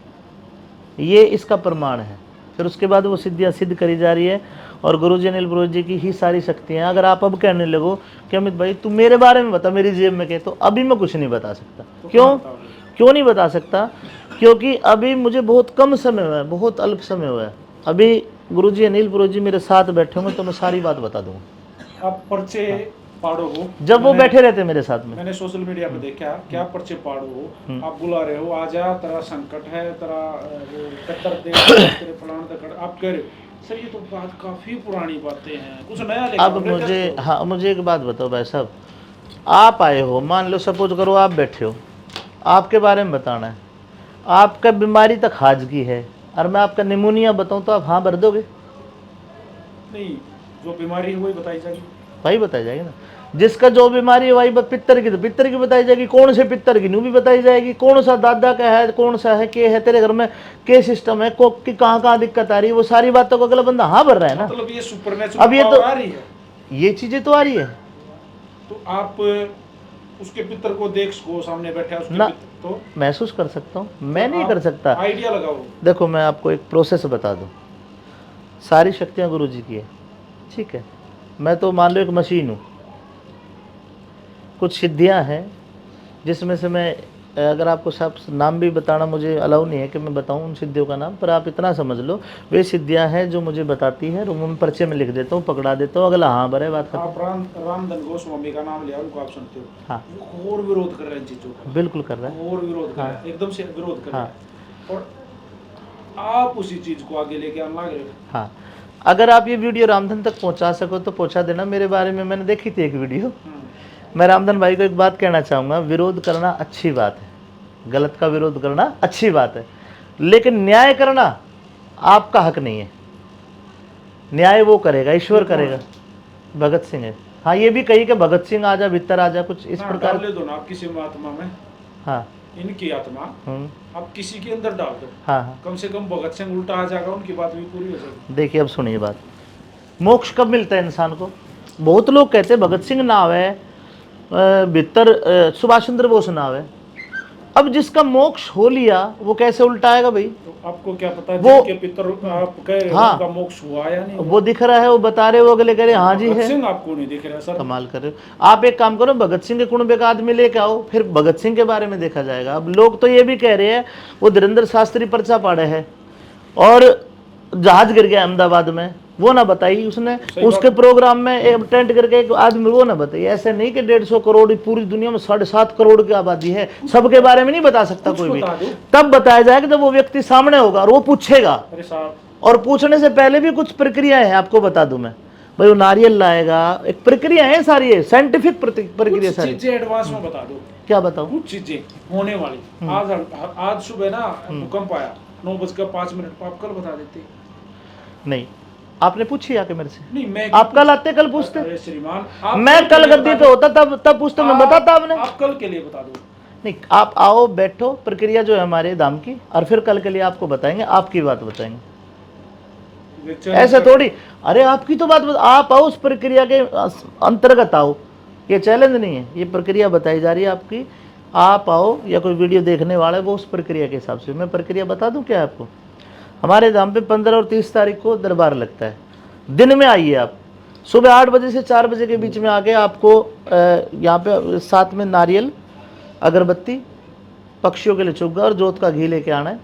ये इसका प्रमाण है। फिर उसके बाद वो सिद्धियाँ सिद्ध करी जा रही है। और गुरु जी अनिल पुरोहित जी की ही सारी शक्तियाँ हैं। अगर आप अब कहने लगो कि अमित भाई, तू मेरे बारे में बता, मेरी जेब में क्या, तो अभी मैं कुछ नहीं बता सकता। तो क्यों? क्यों नहीं बता सकता? क्योंकि अभी मुझे बहुत कम समय हुआ है, बहुत अल्प समय हुआ है। अभी गुरु जी अनिल पुरोहित जी मेरे साथ बैठे होंगे तो मैं सारी बात बता दूंगा। आप पर्चे पाड़ो हो। जब वो मैंने, बैठे रहते मेरे साथ में। मैंने सोशल मीडिया पे देखा कि आप पर्चे पाड़ो हो, हम्म। आप बुला रहे हो, "आ जा, तेरा संकट है, तेरा, अ, वो कत्तर दे, तेरे फलान दे कर", आप कह रहे हो। सर, ये तो बात काफ़ी पुरानी बातें हैं, कुछ नया लेकर अब आ रहे हो, मुझे, क्या करो? हाँ, मुझे एक बात बताओ भाई साहब, आप आए हो, मान लो, सपोज करो, आप बैठे हो, आपके बारे में बताना है, आपका बीमारी तो खाज की है, और मैं आपका निमोनिया बताऊं तो आप हाँ भर दोगे? नहीं, जो बीमारी है वही बताई जाएगी। वही बताई जाएगी ना। जिसका जो बीमारी है, वही ब-, पित्तर की तो पित्तर की बताई जाएगी, कौन से पित्तर की न्यू भी बताई जाएगी, कौन सा दादा का है, कौन सा है, के है तेरे घर में, के सिस्टम है, को, कि कहाँ कहाँ दिक्कत आ रही है, वो सारी बातों को अगला बंदा हाँ भर रहा है ना। मतलब ये supernatural अब ये तो power आ रही है। ये चीजें तो आ रही है। तो आप उसके पित्तर को देख सको, सामने बैठा है उसके ना, पित्तर, तो महसूस कर सकता हूँ, मैं नहीं आप कर सकता। आइडिया लगाओ। देखो, मैं आपको एक प्रोसेस बता दूँ। सारी शक्तियाँ गुरु जी की है, ठीक है? मैं तो, मान लो, एक मशीन हूँ। कुछ सिद्धियाँ हैं जिसमें से मैं, अगर आपको सब नाम भी बताना मुझे अलाउ नहीं है कि मैं बताऊं उन सिद्धियों का नाम, पर आप इतना समझ लो, वे सिद्धियां हैं जो मुझे बताती है, और मैं पर्चे में लिख देता हूँ, पकड़ा देता हूँ, अगला हाँ भरे, बात खत्म। आप राम, रामधन गोस्वामी का नाम लिया, उनको आप सुनते हो? हाँ। वो घोर विरोध कर रहे हैं इन चीजों का। बिल्कुल कर रहे हैं। घोर विरोध कर रहे हैं, हाँ। एकदम से विरोध कर रहे हैं। हाँ। और आप उसी चीज को आगे लेके आने लग रहे हो। हाँ, अगर आप ये वीडियो रामधन तक पहुंचा सको तो पहुंचा देना। मेरे बारे में मैंने देखी थी एक वीडियो। हम्म। मैं रामधन भाई को एक बात कहना चाहूँगा, विरोध करना अच्छी बात है, गलत का विरोध करना अच्छी बात है, लेकिन न्याय करना, आपका हक नहीं है। न्याय वो करेगा, ईश्वर करेगा। भगत सिंह है। हाँ, ये भी कही कि भगत सिंह आजा, भीतर आजा, कुछ इस हाँ, प्रकार। डाल ले दो ना आप किसी में आत्मा में, हाँ। इनकी आत्मा हम्म। आप किसी के अंदर डाल दो। हाँ, हाँ। कम से कम भगत सिंह उल्टा आ जाएगा, उनकी बात भी पूरी हो जाएगी। देखिए, अब सुनिए बात। मोक्ष कब मिलता है इंसान को? बहुत लोग कहते हैं भगत सिंह ना आवे, अ, भीतर, अ, सुभाष चंद्र बोस ना आवे। अब जिसका मोक्ष हो लिया, वो कैसे उल्टा आएगा भाई? तो आपको क्या पता वो जिनके पितर आप कह रहे हो, हाँ। उनका मोक्ष हुआ या नहीं? वो दिख रहा है, वो बता रहे हो, अगले कह रहे हाँ जी भगत है। सिंह आपको नहीं दिख रहा सर। कमाल कर रहे हो आप। एक काम करो, भगत सिंह के कुणबे का आदमी लेके आओ, फिर भगत सिंह के बारे में देखा जाएगा। अब लोग तो ये भी कह रहे हैं, वो धीरेंद्र शास्त्री पर्चा पाड़े है और जहाज गिर गया अहमदाबाद में, वो ना बताई उसने। सही उसके बात। प्रोग्राम में अटेंड करके एक आदमी, वो ना बताई। ऐसे नहीं कि डेढ़ सौ करोड़, पूरी दुनिया में साढ़े सात करोड़ की आबादी है, सबके बारे में नहीं बता सकता कुछ कोई भी। बता दो। तब बताया जाएगा जब वो व्यक्ति सामने होगा और वो पूछेगा। अरे साहब, और पूछने से पहले भी कुछ प्रक्रिया है, आपको बता दूं मैं। भाई, वो नारियल लाएगा, एक प्रक्रिया है सारी, है साइंटिफिक प्रक्रिया कुछ सारी। चीजें एडवांस में बता दो। क्या बताऊं? कुछ चीजें होने वाली। हम्म। आज आज सुबह ना हम्म। भूकंप आया, नौ बज के पाँच मिनट पर, आप कल बता देते। नहीं, आपने पूछी आके मेरे से? नहीं, मैं आप कल आते, कल पूछते। अरे श्रीमान, आप मैं के कल लिए गद्दी बता पे दो। होता तब, तब पूछते, मैं आप- बताता आपने। आप कल के लिए बता दो। नहीं, आप आओ, बैठो, प्रक्रिया जो है हमारे धाम की, और फिर कल के लिए आपको बताएंगे, आपकी बात बताएंगे। लेक्चर ऐसा में- थोड़ी। अरे, आपकी तो बात बत-, आप आओ, उस प्रक्रिया के अस-, अंतर्गत आओ। ये चैलेंज नहीं है, ये प्रक्रिया बताई जा रही है आपकी। आप आओ या कोई वीडियो देखने वाला है, वो उस प्रक्रिया के हिसाब से। मैं प्रक्रिया बता दूं क्या आपको? हमारे धाम पे पन्द्रह और तीस तारीख को दरबार लगता है। दिन में आइए आप, सुबह आठ बजे से चार बजे के बीच में आके आपको, अ, यहाँ पे साथ में नारियल, अगरबत्ती, पक्षियों के लिए चुग्गा और जोत का घी लेके आना है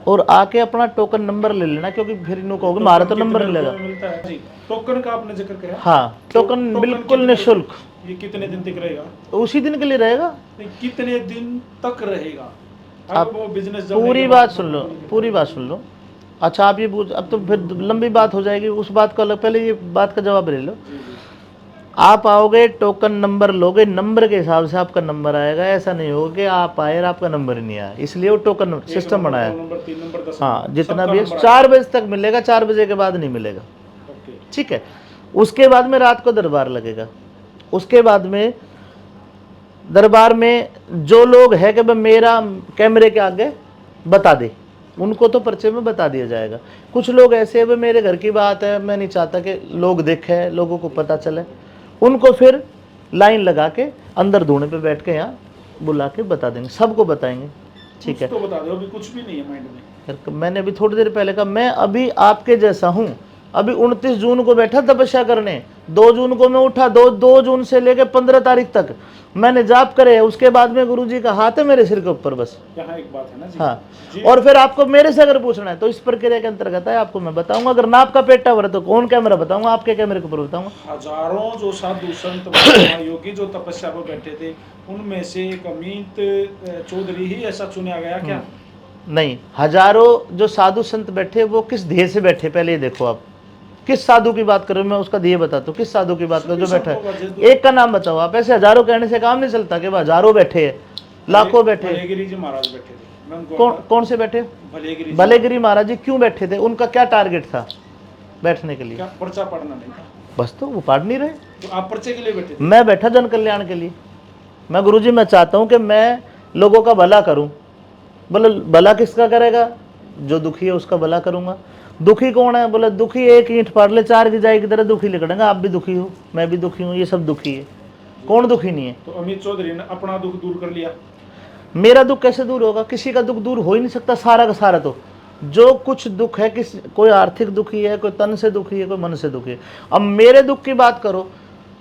और आके अपना टोकन नंबर ले लेना, क्योंकि फिर इन्हों कहोगे, "म्हारा तो टोकन नंबर कितने नहीं लगा।" रुपए में मिलता है? जी, टोकन का आपने जिक्र करा। हाँ, तो टोकन टोकन बिल्कुल कितने निशुल्क। ये कितने दिन तक रहेगा? उसी दिन के लिए रहेगा। नहीं, कितने दिन तक रहेगा? आप वो बिजनेस पूरी बात सुन लो, पूरी बात सुन लो। अच्छा, आप ये पूछ, अब तो फिर लंबी बात हो जाएगी, उस बात का अलग, पहले ये बात का जवाब ले लो। जी, जी। आप आओगे, टोकन नंबर लोगे, नंबर के हिसाब से आपका नंबर आएगा। ऐसा नहीं होगा कि आप आए और आपका नंबर ही नहीं आया, इसलिए वो टोकन एक सिस्टम नंबर, बनाया। दो नंबर, तीन नंबर, दस हाँ, नंबर, जितना सबका भी है, नंबर चार बजे तक मिलेगा, चार बजे के बाद नहीं मिलेगा। आएगा। ओके। ठीक है, उसके बाद में रात को दरबार लगेगा। उसके बाद में दरबार में जो लोग है कि भाई मेरा कैमरे के आगे बता दे, उनको तो पर्चे में बता दिया जाएगा। कुछ लोग ऐसे हैं, भाई मेरे घर की बात है, मैं नहीं चाहता कि लोग देखें, लोगों को पता चले, उनको फिर लाइन लगा के अंदर धूने पे बैठ के यहाँ बुला के बता देंगे, सबको बताएंगे। ठीक कुछ है। तो बता दो, अभी कुछ भी नहीं है माइंड में। यार, मैंने अभी थोड़ी देर पहले कहा, मैं अभी आपके जैसा हूँ। अभी उनतीस जून को बैठा तपस्या करने, दो जून को मैं उठा, दो दो जून से लेके पन्द्रह तारीख तक मैंने जाप करे। उसके बाद में गुरुजी का हाथ है मेरे सिर के ऊपर बस। यहाँ एक बात है ना जी। हाँ। जी। और फिर आपको मेरे से अगर पूछना है तो इस प्रक्रिया के अंतर्गत है, आपको मैं बताऊंगा। अगर नाप का पेटा भरे तो कौन कैमरा बताऊंगा, आपके कैमरे के ऊपर बताऊंगा। हजारों जो साधु संत महात्मा योगी जो तपस्या पर बैठे थे, उनमें से एक अमित, अ, चौधरी ही ऐसा चुना गया क्या? नहीं, हजारों जो साधु संत बैठे, वो किस ध्येय से बैठे, पहले ये देखो आप। किस साधु की बात कर रहे हो, मैं उसका ध्येय बताता हूँ, किस साधु की बात कर रहे हो जो सभी बैठा संतों का है। ध्येय एक का नाम बताओ आप, ऐसे हजारों कहने से काम नहीं चलता कि भाई हजारों बैठे हैं, लाखों बैठे हैं। भलेगिरी जी महाराज बैठे थे, मैं उनको कौन आता- कौन से बैठे? भलेगिरी जी भलेगिरी महाराज जी क्यों बैठे थे, उनका क्या टारगेट था बैठने के लिए? क्या पर्चा पढ़ना नहीं था? बस, तो वो पढ़ नहीं रहे। तो आप पर्चे के लिए बैठे थे? मैं बैठा जन कल्याण के लिए। मैं, गुरुजी, मैं चाहता हूँ कि मैं लोगों का भला करूँ। बोले, भला किसका करेगा? जो दुखी है उसका भला करूँगा। दुखी कौन है? बोले, दुखी एक ईंट फाड़ ले, चार की जाए की तरह दुखी लिकड़ेंगे। आप भी दुखी हो, मैं भी दुखी हूँ, ये सब दुखी है। कौन दुखी नहीं है? तो अमित चौधरी ने अपना दुख दूर कर लिया। मेरा दुख कैसे दूर होगा? किसी का दुख दूर हो ही नहीं सकता, सारा का सारा तो। जो कुछ दुख है, किस, कोई आर्थिक दुखी है, कोई तन से दुखी है, कोई मन से दुखी है। अब मेरे दुख की बात करो,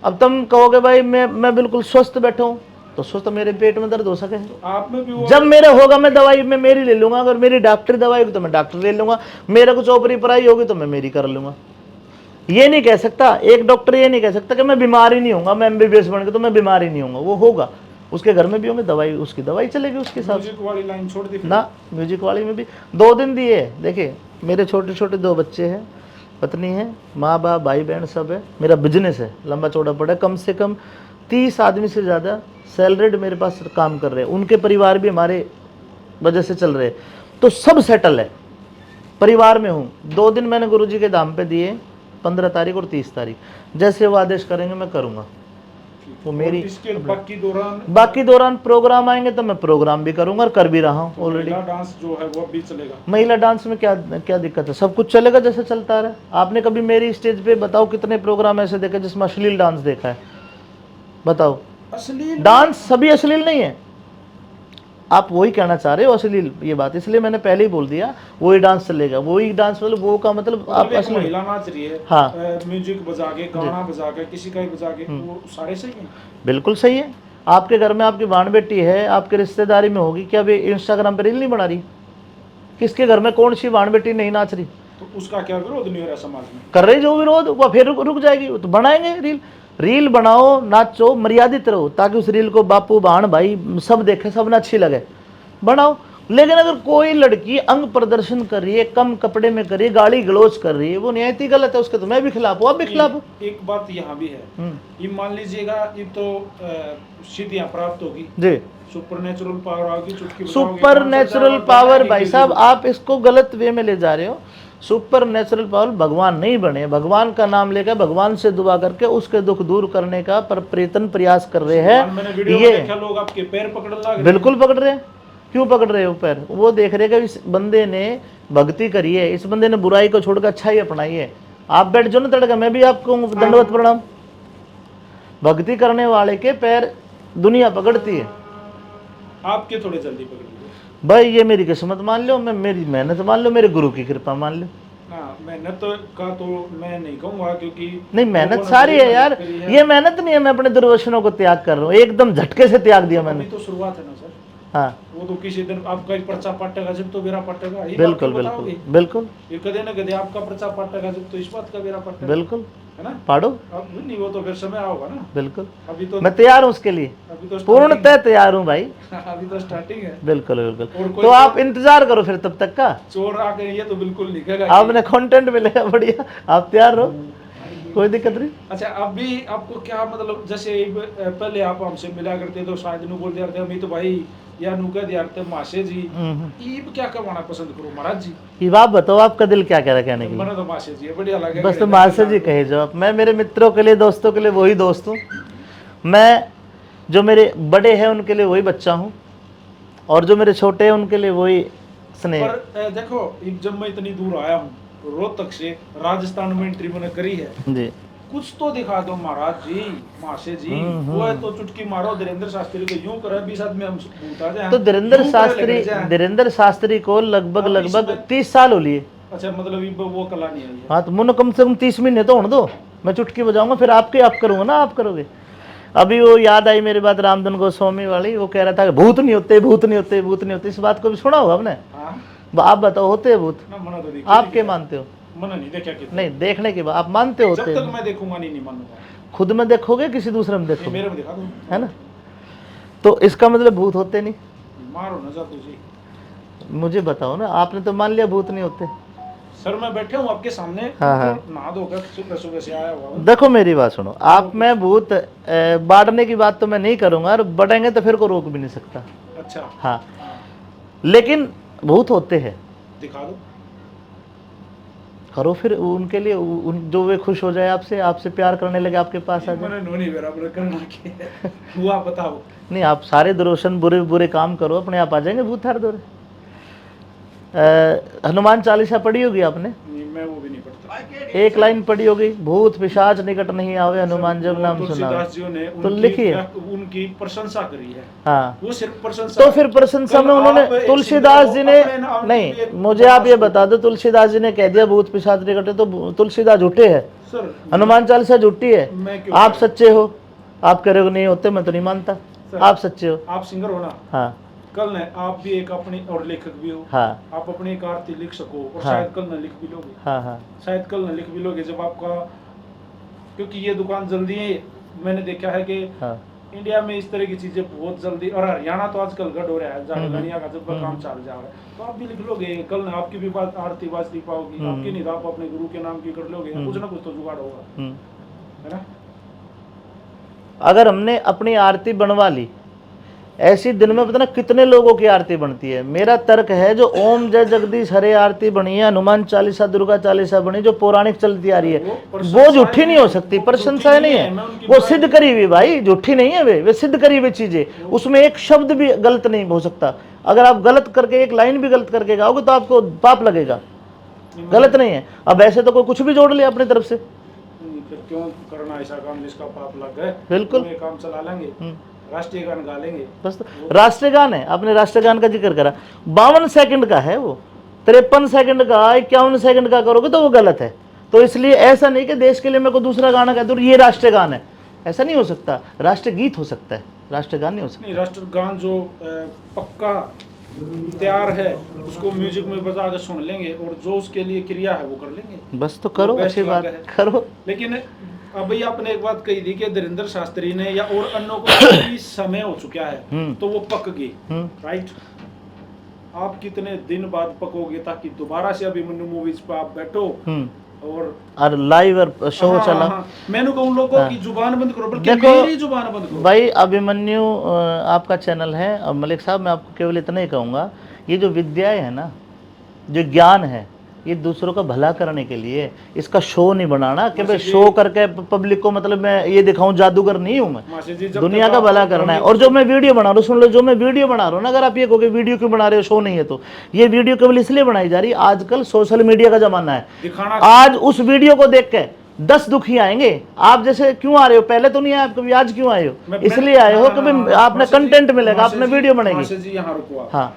अब तुम कहोगे, भाई मैं मैं बिल्कुल स्वस्थ बैठा हूँ, तो स्वस्थ मेरे पेट में दर्द हो सके। तो आप में भी वो जब मेरे होगा, मैं दवाई मैं मेरी ले लूंगा, अगर मेरी डॉक्टरी दवाई होगी तो मैं डॉक्टर ले लूंगा, मेरा कुछ ओपरी पराई होगी तो मैं मेरी कर लूंगा। ये नहीं कह सकता, एक डॉक्टर ये नहीं कह सकता कि मैं बीमार ही नहीं होऊंगा, मैं एमबीबीएस बन के तो मैं बीमार ही नहीं होऊंगा। वो होगा, उसके घर में भी होंगे, दवाई, उसकी दवाई चलेगी उसके साथ। म्यूजिक वाली लाइन छोड़ दी फिर? ना, म्यूजिक वाली में भी दो दिन दिए। देखिए, मेरे छोटे छोटे दो बच्चे हैं, पत्नी है, माँ बाप, भाई बहन सब है, मेरा बिजनेस है, लंबा चौड़ा पड़ा है, कम से कम तीस आदमी से ज़्यादा सैलरीड मेरे पास काम कर रहे हैं, उनके परिवार भी हमारे वजह से चल रहे हैं, तो सब सेटल है। परिवार में हूँ। दो दिन मैंने गुरुजी के धाम पे दिए, पंद्रह तारीख और तीस तारीख। जैसे वो आदेश करेंगे, मैं करूँगा। वो मेरी इसके बाकी दौरान बाकी दौरान प्रोग्राम आएंगे तो मैं प्रोग्राम भी करूंगा और कर भी रहा हूँ ऑलरेडी। महिला डांस जो है वो भी चलेगा। महिला डांस में क्या क्या दिक्कत है? सब कुछ चलेगा जैसे चलता रहा। आपने कभी मेरी स्टेज पे बताओ कितने प्रोग्राम ऐसे देखे जिसमें अश्लील डांस देखा है? बताओ। अश्लील डांस सभी अश्लील नहीं है। आप वही कहना चाह रहे हो अश्लील, ये बात इसलिए मैंने पहले ही बोल दिया, वही डांस चलेगा। वही डांस मतलब वो का मतलब आप मतलब एक अश्लील महिला नाच रही है, हाँ। अ, म्यूजिक बजा के, गाना बजा के, किसी का ही बजा के, वो सारे सही है। बिल्कुल सही है। आपके घर में आपकी भाण बेटी है, आपके रिश्तेदारी में होगी, क्या वे इंस्टाग्राम पे रील नहीं बना रही? किसके घर में कौन सी भाण बेटी नहीं नाच रही? तो उसका क्या विरोध नहीं हो रहा समाज में? कर रही जो विरोध, वो फिर रुक, रुक जाएगी। वो तो बनाएंगे रील। रील बनाओ, नाचो, मर्यादित रहो, ताकि उस रील को बापू, भाण, भाई सब देखे, सब ने अच्छी लगे, बनाओ। लेकिन अगर कोई लड़की अंग प्रदर्शन कर रही है, कम कपड़े में कर रही है, गाली गलौज कर रही है, वो निहायत ही गलत है। उसके तो मैं भी खिलाफ हूँ, आप भी खिलाफ हो। एक बात यहाँ भी है, हम्म। ये मान लीजिएगा, ये तो अ, सिद्धियां प्राप्त होगी। जी। सुपर नेचुरल पावर आ गई, चुटकी बजाओगे, सुपर कौन सा नेचुरल जानवर पावर, बनाएगी भाई फिर साहब, भी? आप इसको गलत वे में ले जा रहे हो। सुपर नेचुरल पावर भगवान नहीं बने, भगवान का नाम लेकर, भगवान से दुआ करके उसके दुख दूर करने का पर प्रयत्न, प्रयास कर रहे भगवान, मैंने हैं वीडियो में ये। देखा, लोग आपके पैर पकड़ने लग रहे हैं। बिल्कुल पकड़ रहे हैं। क्यों पकड़ रहे हो पैर? वो देख रहे हैं कि इस बंदे ने भक्ति करी है, इस बंदे ने बुराई को छोड़कर अच्छाई अपनाई है। आप बैठ जाओ ना तड़का, मैं भी आपको दंडवत प्रणाम। भक्ति करने वाले के पैर दुनिया पकड़ती है। आपके थोड़े जल्दी पकड़ लिए। भाई, ये मेरी किस्मत मान लो, मैं, मेरी मेहनत मान लो, मेरे गुरु की कृपा मान लो। हाँ, मेहनत तो का तो मैं नहीं कहूँगा, क्योंकि नहीं, मेहनत लोगों ने सारी बड़ी है यार। मेहनत करी है। ये मेहनत नहीं है, मैं अपने दुर्वचनों को त्याग कर रहा हूँ, एकदम झटके से त्याग दिया अभी मैंने। तो शुरुआत है ना सर, हाँ, वो तो किसी दिन आपका ही पर्चा पाटेगा जब तो बेरा पाटेगा, ये बात बिल्कुल, तो बिल्कुल, बताओगे। बिल्कुल, ये कदे ना कदे आपका पर्चा पाटेगा जब तो इस बात का बेरा पाटेगा, बिल्कुल। है ना? पाड़ो, अब नहीं, वो तो फिर समय आओगा ना। बिल्कुल। अभी तो मैं तैयार हूँ उसके लिए, अभी तो starting पूर्णतः तैयार हूँ भाई। अभी तो स्टार्टिंग है। बिल्कुल, बिल्कुल। और कोई तो आप चोर- इंतजार करो फिर तब तक का, चोर आके ये तो बिल्कुल नहीं कहेगा। आपने कंटेंट मिलेगा बढ़िया, आप तैयार रहो, कोई दिक्कत नहीं। अच्छा, अभी आपको क्या, मतलब, जैसे इब, अ, पहले आप हमसे मिला करते तो शायद नू बोल दिया करते अमित भाई, या नू कह दिया करते मासे जी। हम्म। ईब क्या करवाना पसंद करो महाराज जी? ये बात बताओ, आपका दिल क्या कह रहा कहने की? मैंने तो मासे जी है, बढ़िया लगे। बस तो मासे जी कहे जो आप। मैं मेरे मित्रों के लिए, दोस्तों के लिए वही दोस्त हूँ। मैं जो मेरे बड़े हैं उनके लिए वही बच्चा हूँ, और जो मेरे छोटे हैं उनके लिए वही स्नेह। पर अ, देखो, इब जब मैं इतनी दूर आया हूँ, रोहतक से राजस्थान में एंट्री मैंने करी है, जी। कुछ तो दिखा दो महाराज जी, मासे जी। हम्म, हम्म। वो है तो चुटकी मारो, धीरेंद्र शास्त्री को यूं करे, बीस आदमी हम भूत आ जाए, तो धीरेंद्र यूं करे शास्त्री, लग जाए। धीरेंद्र शास्त्री को लगभग हाँ, लगभग इसमें- तीस साल हो लिए। अच्छा, मतलब इब वो कला नहीं आई है। हाँ, तो मुन्ने कम से कम तीस महीने तो होने दो, मैं चुटकी बजाऊंगा, फिर आपके आप करूंगा ना, आप करोगे। अभी वो याद आई मेरी बात रामधन गोस्वामी वाली, वो कह रहा था कि भूत नहीं होते, भूत नहीं होते, भूत नहीं होते। इस बात को भी सुना होगा आपने? हाँ। ब-, आप बताओ, होते हैं भूत? ना, मना तो नहीं आप किया। के मानते हो? मना नहीं देखा कितना। नहीं, देखने की बात, आप मानते हो, जब होते तक हैं? मैं देखूंगा नहीं, नहीं मानूंगा। खुद में देखोगे, किसी दूसरे में ये देखोगे, मेरे में दिखा दो। है ना? तो इसका मतलब भूत होते नहीं। मारो ना जादू जी। मुझे बताओ ना, आपने तो मान लिया भूत नहीं होते। सर, मैं बैठे हूँ आपके सामने, हाँ, हाँ। नहा धोकर सुबह सुबह से आया हुआ हूँ। देखो, मेरी बात सुनो, आप में भूत अ, बांटने की बात तो मैं नहीं करूंगा, और बढ़ेंगे तो फिर को रोक भी नहीं सकता। अच्छा। हाँ, लेकिन भूत होते हैं। दिखा दो। करो फिर उनके लिए, उ-, उन, जो वे खुश हो जाए आपसे, आपसे प्यार करने लगे, आपके पास आ जाए। मैंने नोनी बराबर करना के। हुआ बताओ। नहीं, आप सारे दुर्वचन, बुरे बुरे काम करो, अपने आप आ जाएंगे भूत थारे धोरे। अ, हनुमान चालीसा पढ़ी होगी आपने? नहीं, मैं वो भी नहीं पढ़ता। एक लाइन पढ़ी होगी, भूत पिशाच निकट नहीं आवे, हनुमान जब वो नाम तुलसीदास सुनावे। जी ने तो उनकी लिखिए। व्याख-, उनकी प्रशंसा करी है। हाँ, वो सिर्फ प्रशंसा तो है। फिर प्रशंसा कल में उन्होंने आप एक तुलसीदास सिंगर जी हो, ने, अपने नाम नहीं, की एक मुझे आप ये प्रशंसा बता दो, तुलसीदास जी ने कह दिया भूत पिशाच निकटे, तो तुलसीदास झूठे है, सर, हनुमान चालीसा झूठी है, मैं क्यों आप करूं? सच्चे हो। आप कह रहे हो नहीं होते, मैं तो नहीं मानता, सर, आप सच्चे हो। आप सिंगर हो ना, हाँ, कल ने आप भी एक अपनी और लेखक भी हो, हाँ। आप अपनी एक आरती लिख सको और हाँ। शायद कल ने लिख भी लोगे, हाँ, हाँ, शायद कल ने लिख भी लोगे जब आपका, क्योंकि ये दुकान जल्दी है, मैंने देखा है कि हाँ। इंडिया में इस तरह की चीजें बहुत जल्दी, और हरियाणा तो आजकल गढ़ हो रहा है, झारखंडिया का जब हम्म। काम चल जा रहा है, तो आप भी लिख लोगे, कल ने आपकी भी बात आरती बाजती पाओगी, हम्म। आपकी नहीं तो आप अपने गुरु के नाम की कर लोगे, हम्म। कुछ ना कुछ तो जुगाड़ होगा, हम्म। है ना? अगर हमने अपनी आरती बनवा ली, ऐसी दिन में पता ना कितने लोगों की आरती बनती है। मेरा तर्क है, जो ओम जय जगदीश हरे आरती बनी है, हनुमान चालीसा, दुर्गा चालीसा बनी, जो पौराणिक चलती आ रही है, वो प्रशंसा वो झूठी नहीं हो सकती, वो प्रशंसा झूठी नहीं नहीं है, है, मैं उनकी वो बुराई सिद्ध नहीं करी हुई भाई, झूठी नहीं है वे, वे सिद्ध करी हुई चीजें। वो उसमें एक शब्द भी गलत नहीं हो सकता। अगर आप गलत करके, एक लाइन भी गलत करके गाओगे तो आपको पाप लगेगा, नहीं, गलत नहीं है। अब ऐसे तो कोई कुछ भी जोड़ ले अपनी तरफ से। नहीं, फिर क्यों करना ऐसा काम जिसका पाप लग गए? बिल्कुल। हम ये काम चला लेंगे, हम्म। राष्ट्रीय गान गा लेंगे। बस तो वो राष्ट्रीय गान है, आपने राष्ट्रीय गान का जिक्र करा, बावन सेकंड का है वो, तिरपन सेकंड का, इक्यावन सेकंड का करोगे तो वो गलत है। तो इसलिए ऐसा नहीं कि देश के लिए मैं कोई दूसरा गाना गा दूं, ये राष्ट्रीय गान है, ऐसा नहीं हो सकता। राष्ट्रीय गीत हो सकता है, राष्ट्रीय गान नहीं हो सकता। नहीं, राष्ट्रीय गान जो, अ, पक्का तैयार है, उसको म्यूजिक में बजा के सुन लेंगे, और जो उसके लिए क्रिया है वो कर लेंगे। बस तो करो, वो best अच्छी बात है। करो। लेकिन अब ये आपने एक बात कही थी कि धीरेंद्र शास्त्री ने या और अन्यों को काफी समय हो चुका है, हम्म। तो वो पक गए, हम्म। राइट? आप कितने दिन बाद पकोगे ताकि दोबारा से अभिमन्यु मूवीज पर आप बैठो हम्म। और और लाइव और शो हाँ, चला। हाँ। मैंने कहा उन लोगों हाँ। की जुबान बंद करो, बल्कि देखो, मेरी जुबान बंद करो। भाई अभिमन्यु, अ, आपका चैनल है, और मलिक साहब, मैं आपको केवल इतना ही कहूँगा, ये जो विद्याएं है ना, जो ज्ञान है, ये दूसरों का भला करने के लिए। इसका शो नहीं बनाना कि भाई शो करके पब्लिक को, मतलब, मैं ये दिखाऊं, जादूगर नहीं हूं मैं। दुनिया का भला करना है। और जो मैं वीडियो बना रहा हूँ, सुन लो, जो मैं वीडियो बना रहा हूँ ना, अगर आप ये कहोगे वीडियो क्यों बना रहे हो, शो नहीं है, तो ये वीडियो केवल इसलिए बनाई जा रही है, आजकल सोशल मीडिया का जमाना है। आज उस वीडियो को देख के दस दुखी आएंगे। आप जैसे क्यों आ रहे हो? पहले तो नहीं आए आप कभी, आज क्यों आए हो? इसलिए आए हो कि आपने कंटेंट मिलेगा, आपने वीडियो बनेगी। मास्टर जी, यहाँ रुको आप। हाँ।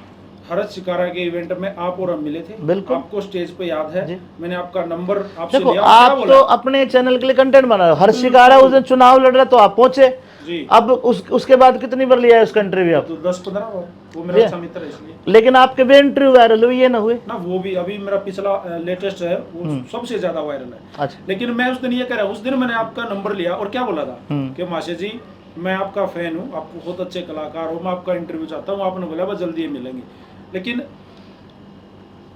हर्ष शिकारा के इवेंट में आप और हम मिले थे। बिल्कुल। आपको स्टेज पे याद है, मैंने आपका नंबर आपसे लिया, आप तो अपने चैनल के लिए कंटेंट बना रहे हो। हर्ष शिकारा उस दिन चुनाव लड़ रहा तो आप पहुंचे। जी। अब उस, उसके बाद कितनी बार लिया है उसका इंटरव्यू आप? तो दस पंद्रह बार। वो मेरा अच्छा मित्र है इसलिए। लेकिन आपके भी इंटरव्यू वायरल हुई है ना, हुए ना? वो भी अभी मेरा पिछला लेटेस्ट है, वो हम्म। सबसे ज्यादा वायरल है। अच्छा। लेकिन मैं उस दिन ये कह रहा, उस दिन मैंने आपका नंबर लिया और क्या बोला था हम्म। कि मास्टर जी, मैं आपका फैन हूँ, आप बहुत अच्छे कलाकार हो, मैं आपका इंटरव्यू चाहता हूँ। आपने बोला बस जल्दी ही मिलेंगे। लेकिन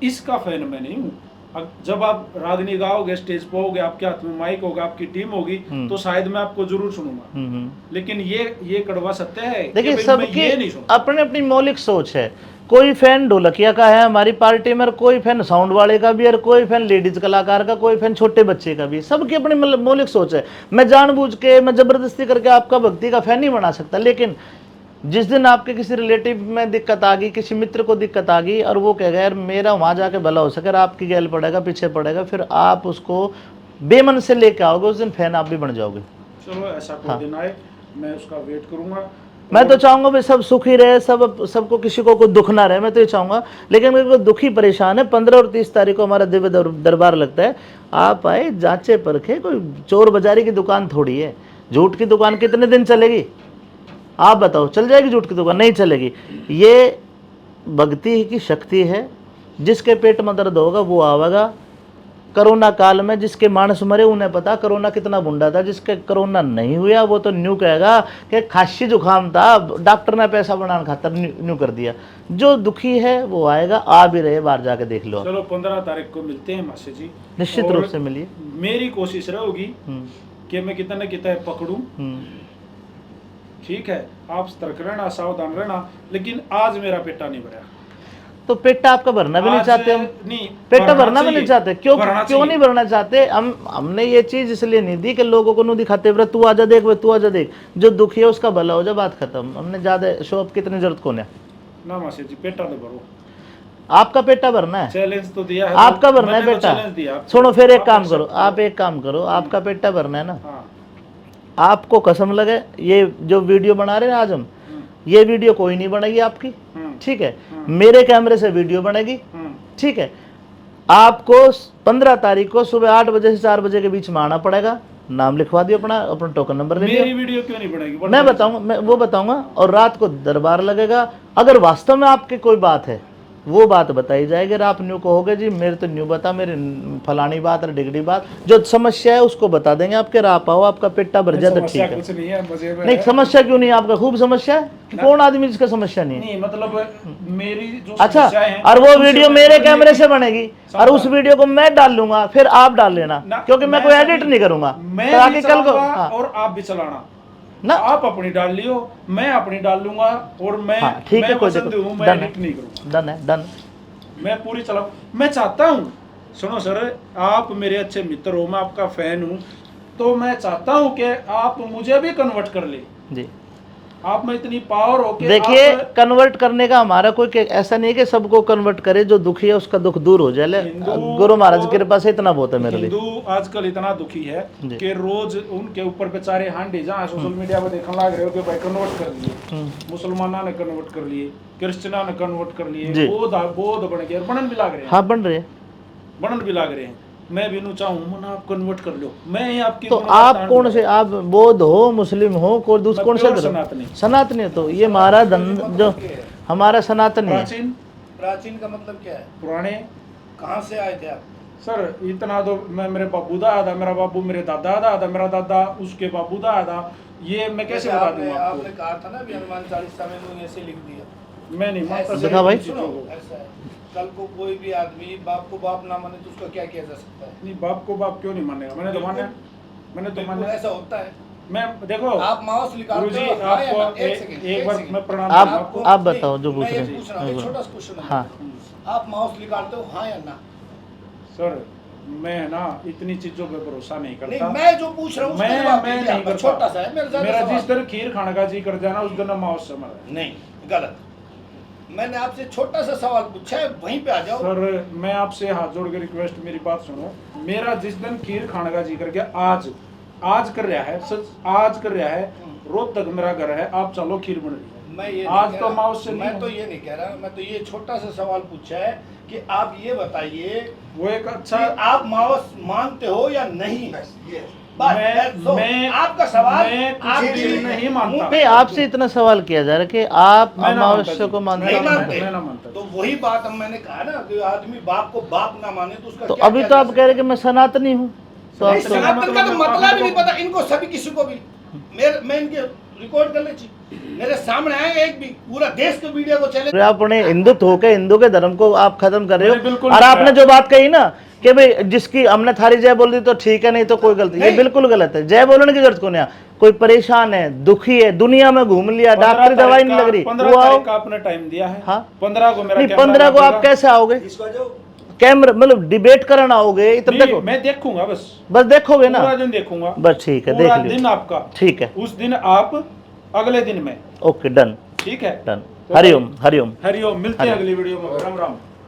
इसका फैन मैं नहीं हूँ। अब जब आप रागनी गाओगे, स्टेज पे होगे, आपके हाथ में माइक होगा, आपकी टीम होगी, हम्म। तो शायद मैं आपको जरूर सुनूंगा। हम्म, हम्म। लेकिन ये ये कड़वा सत्य है कि देखिए, भाई, मैं सबकी ये नहीं सुनता। अपनी अपनी मौलिक सोच है। कोई फैन ढोलकिया का है हमारी पार्टी में, और कोई फैन साउंड वाले का भी, और कोई फैन लेडीज कलाकार का, कोई फैन छोटे बच्चे का भी। सबकी अपनी, मतलब, मौलिक सोच है। मैं जानबूझ के, मैं जबरदस्ती करके आपका भक्ति का फैन नहीं बना सकता, लेकिन जिस दिन आपके किसी रिलेटिव में दिक्कत आ गई, किसी मित्र को दिक्कत आ गई, और वो कहेगा, "यार, मेरा वहाँ जाके भला हो सके, और आपकी गैल पड़ेगा, पीछे पड़ेगा," फिर आप उसको बेमन से लेके आओगे, उस दिन फैन आप भी बन जाओगे। चलो, ऐसा कोई हाँ। दिन आए, मैं उसका वेट करूंगा। मैं तो और चाहूंगा भाई, सब सुखी रहे, सब, सबको, किसी को कोई दुख ना रहे, मैं तो ये चाहूंगा। लेकिन अगर कोई दुखी परेशान है, पन्द्रह और तीस तारीख को हमारा दिव्य दर-, दरबार लगता है, आप आए, जांचे परखे, कोई चोर बाजारी की दुकान थोड़ी है। झूठ की दुकान कितने दिन चलेगी? आप बताओ, चल जाएगी झूठ की दुकान? नहीं चलेगी। ये भक्ति की शक्ति है। जिसके पेट में दर्द होगा, वो आवेगा। कोरोना काल में जिसके मानस मरे, उन्हें पता कोरोना कितना भुंडा था। जिसके कोरोना नहीं हुआ, वो तो न्यू कहेगा कि खांसी जुकाम था, डॉक्टर ने पैसा बनाने खातर न्यू, न्यू कर दिया। जो दुखी है, वो आएगा, आ भी रहे, बाहर जाके देख लो आप। चलो, पन्द्रह तारीख को मिलते हैं मास्टर जी। निश्चित और रूप से मिलिए। मेरी कोशिश रहेगी हम्म। कि मैं कितना न कितना पकड़ूं। हम्म। ठीक है, आप सतर्क रहना, सावधान रहना, लेकिन आज मेरा पेटा नहीं भरा। तो पेटा आपका भरना भी नहीं आज चाहते हम। नहीं, पेटा भरना भरना भी नहीं चाहिए। चाहते। क्यों, भरना क्यों चाहिए। नहीं भरना चाहते? हम, हमने ये चीज इसलिए नहीं दी कि लोगों को नु दिखाते, "वे तू आजा देख, वे तू आजा देख।" जो दुखी है, उसका भला हो जाए, बात खत्म। हमने ज्यादा शो अप कितनी जरूरत को है। ना मास्टर जी, पेटा तो भरो। आपका पेटा भरना है। चैलेंज तो दिया है, आपका तो भरना है मैंने तो पेटा। चैलेंज दिया आपको। सुनो, फिर एक आप काम करो, आप एक काम करो, आपका पेटा भरना है ना, हाँ। आपको कसम लगे, ये जो वीडियो बना रहे हैं आज हम, हम्म। ये वीडियो कोई नहीं बनेगी आपकी, हम्म। ठीक है? हम्म। मेरे कैमरे से वीडियो बनेगी, हम्म। ठीक है? आपको पन्द्रह तारीख को सुबह आठ बजे से चार बजे के बीच में आना पड़ेगा। नाम लिखवा दियो अपना, अपना टोकन नंबर दे दियो। मेरी वीडियो क्यों नहीं बनेगी? मैं बताऊंगा, मैं वो बताऊंगा। और रात को दरबार लगेगा। अगर वास्तव में आपकी कोई बात है, वो बात बताई जाएगी। और आप न्यू कहोगे, "जी, मेरे तो न्यू बता, मेरी फलानी बात और डिगडी बात।" जो समस्या है, उसको बता देंगे आपके। आप आओ, आपका पेटा भर जाए तो ठीक है। कुछ नहीं है, मजे में नहीं, है। समस्या क्यों नहीं है आपका? खूब समस्या है। कौन आदमी जिसका समस्या नहीं है? नहीं, मतलब, मेरी जो अच्छा, समस्याएं हैं, और वो वीडियो मेरे कैमरे से बनेगी, और उस वीडियो को मैं डाल लूंगा, फिर आप डाल लेना, क्योंकि मैं कोई एडिट नहीं करूंगा। मैं भी चलाऊंगा हाँ। और आप भी चलाना। ना। आप अपनी डाल लियो, मैं अपनी डाल लूंगा, और मैं, हाँ, ठीक है, मैं कोई वचन दिक्कत दूं, मैं नहीं। Edit नहीं करूंगा। Done है, done। मैं पूरी चलाऊं। मैं चाहता हूं, सुनो सर, आप मेरे अच्छे मित्र हो, मैं आपका fan हूं, तो मैं चाहता हूं कि आप मुझे भी convert कर ले। जी। आप में इतनी power हो कि देखिए, आप convert करने का हमारा कोई के-, ऐसा नहीं है कि सबको convert करे, जो दुखी है उसका दुख दूर हो जाए। ले, हिंदू गुरु महाराज की और कृपा से इतना बहुत है मेरे लिए। हिंदू आजकल इतना दुखी है जी। कि रोज उनके ऊपर बेचारे हांडे जहाँ social हम्म। Media पे देखने लग रहे हो कि भाई convert कर लिए, हम्म। मुसलमाना ने convert कर लिए, क्रिश्चियना ने convert कर लिए, जी। बौद्ध, बौद्ध बन गए, और बनन भी लग रहे हैं। हाँ, बन रहे हैं। बनन भी लग रहे हैं। मैं भी नू चाहूँ, मन्ने आप convert कर लो, मैं ही आपकी तो गुणवत्ता आप कौन से, आप बौद्ध हो, मुस्लिम हो, कोई दूसरा मैं कौन सा pure धर्म? सनातनी। सनातनी हो, तो ये हमारा धन-, जो हमारा सनातनी है। प्राचीन। प्राचीन का मतलब क्या है? पुराने। कहाँ से आए थे आप? सर, इतना तो मैं, मेरे बाबू दा आया था, मेरा बाबू मेरे दादा दा आया था, मेरा दादा उसके बाबू दा आया था। ये मैं कैसे जैसे बता आपने, दूं आपको? आपने कहा था ना, अभी हनुमान चालीसा में उन्होंने ऐसे लिख दिया। मैं नहीं मानता ऐसे सर दिखा इन भाई। चीज़ों सुनो, को। ऐसा है, कल को कोई भी आदमी बाप को बाप ना माने तो उसका क्या किया जा सकता है? नहीं, बाप को बाप क्यों नहीं मानेगा? मैंने तो बिल्कुल। माना, मैंने तो बिल्कुल माना। ऐसा होता है। मैं, देखो, आप माउस निकालते गुरुजी, हो, हाँ या आपको ना? एक एक, second, एक एक बार second। मैं प्रणाम आप, करूँ आपको। आप नहीं, बताओ जो मैं पूछ ये रहे हैं। पूछ रहा हूँ, एक छोटा सा question है। हाँ। आप माउस निकालते हो, हाँ या ना? सर, मैं ना इतनी चीजों पे भरोसा नहीं नहीं, करता। मैं जो पूछ रहा हूँ, उसका मैं, जवाब मैं दीजिए नहीं आप, करता। छोटा सा है, मेरा ज्यादा मेरा सवाल जिस दिन खीर खाने का जी कर जाए ना, उस दिन मैं माउस समझ नहीं, गलत। मैंने आपसे छोटा सा सवाल पूछा है, वहीं पे आ जाओ। सर, मैं आपसे हाथ जोड़ के request, मेरी बात सुनो। मेरा जिस दिन खीर खाने का जी कर गया, आज, आज कर रहा है, सच, आज कर रहा है। हम्म। रोहतक मेरा घर है, आप चलो, खीर बन रही है। मैं ये नहीं आज कह तो रहा, मैं उससे मैं नहीं तो हूँ। ये नहीं कह रहा, मैं तो ये छोटा सा सवाल पूछा है कि आप ये बताइए वो एक अच्छा कि आप माउस मानते हो या नहीं? बस, ये। बस, मैं, that's all। मैं, आपका सवाल, मैं कुछ आपके भी लिए नहीं मानता। मुंह पे नहीं, आपसे इतना सवाल किया जा रहा है कि आप मैं ना मानता अमावस्या जी। को मानते नहीं हो? मानते। मैं ना मानता। तो वही बात हम, मैंने कहा ना कि आदमी बाप को बाप ना माने तो उसका तो क्या अभी किया तो जा आप कह रहे सकता कि है? मैं सनातनी हूँ, तो नहीं, आप तो सनातन का तो मतलब ही नहीं पता इनको, सभी किसी को भी। मेरे, मैं इनके record कर ले जी, मेरे सामने आए एक भी, पूरा देश के media को challenge। अरे, अपने हिंदुत्व होके हिंदू के धर्म को आप खत्म कर रहे हो। मैंने बिल्कुल और नहीं आपने कहा। जो बात कही ना कि भाई, जिसकी हमने थारी जय बोल दी तो ठीक है, नहीं तो कोई गलती, ये नहीं। बिल्कुल गलत है। जय बोलने की जरूरत को नहीं है। कोई परेशान है, दुखी है, दुनिया में घूम लिया, पंद्रह डॉक्टरी दवाई तारीख नहीं का, लग रही, पंद्रह वो आओ। तारीख का आपने time दिया है। हाँ। पंद्रह को मेरा नहीं, camera पंद्रह को आप लगेगा। कैसे आओगे? इसको जो कैमरा, मतलब, debate करना आओगे, इतना नहीं, देखो। मैं देखूंगा बस। बस देखोगे ना? पूरा दिन देखूंगा। बस ठीक है, पूरा देख लियो। दिन आपका। ठीक है। उस दिन आप, अगले दिन मैं। OK, done। ठीक है? Done। तो हरिओम, भाई, हरिओम। हरिओम, मिलते हैं हरिओम। अगली video में। राम राम।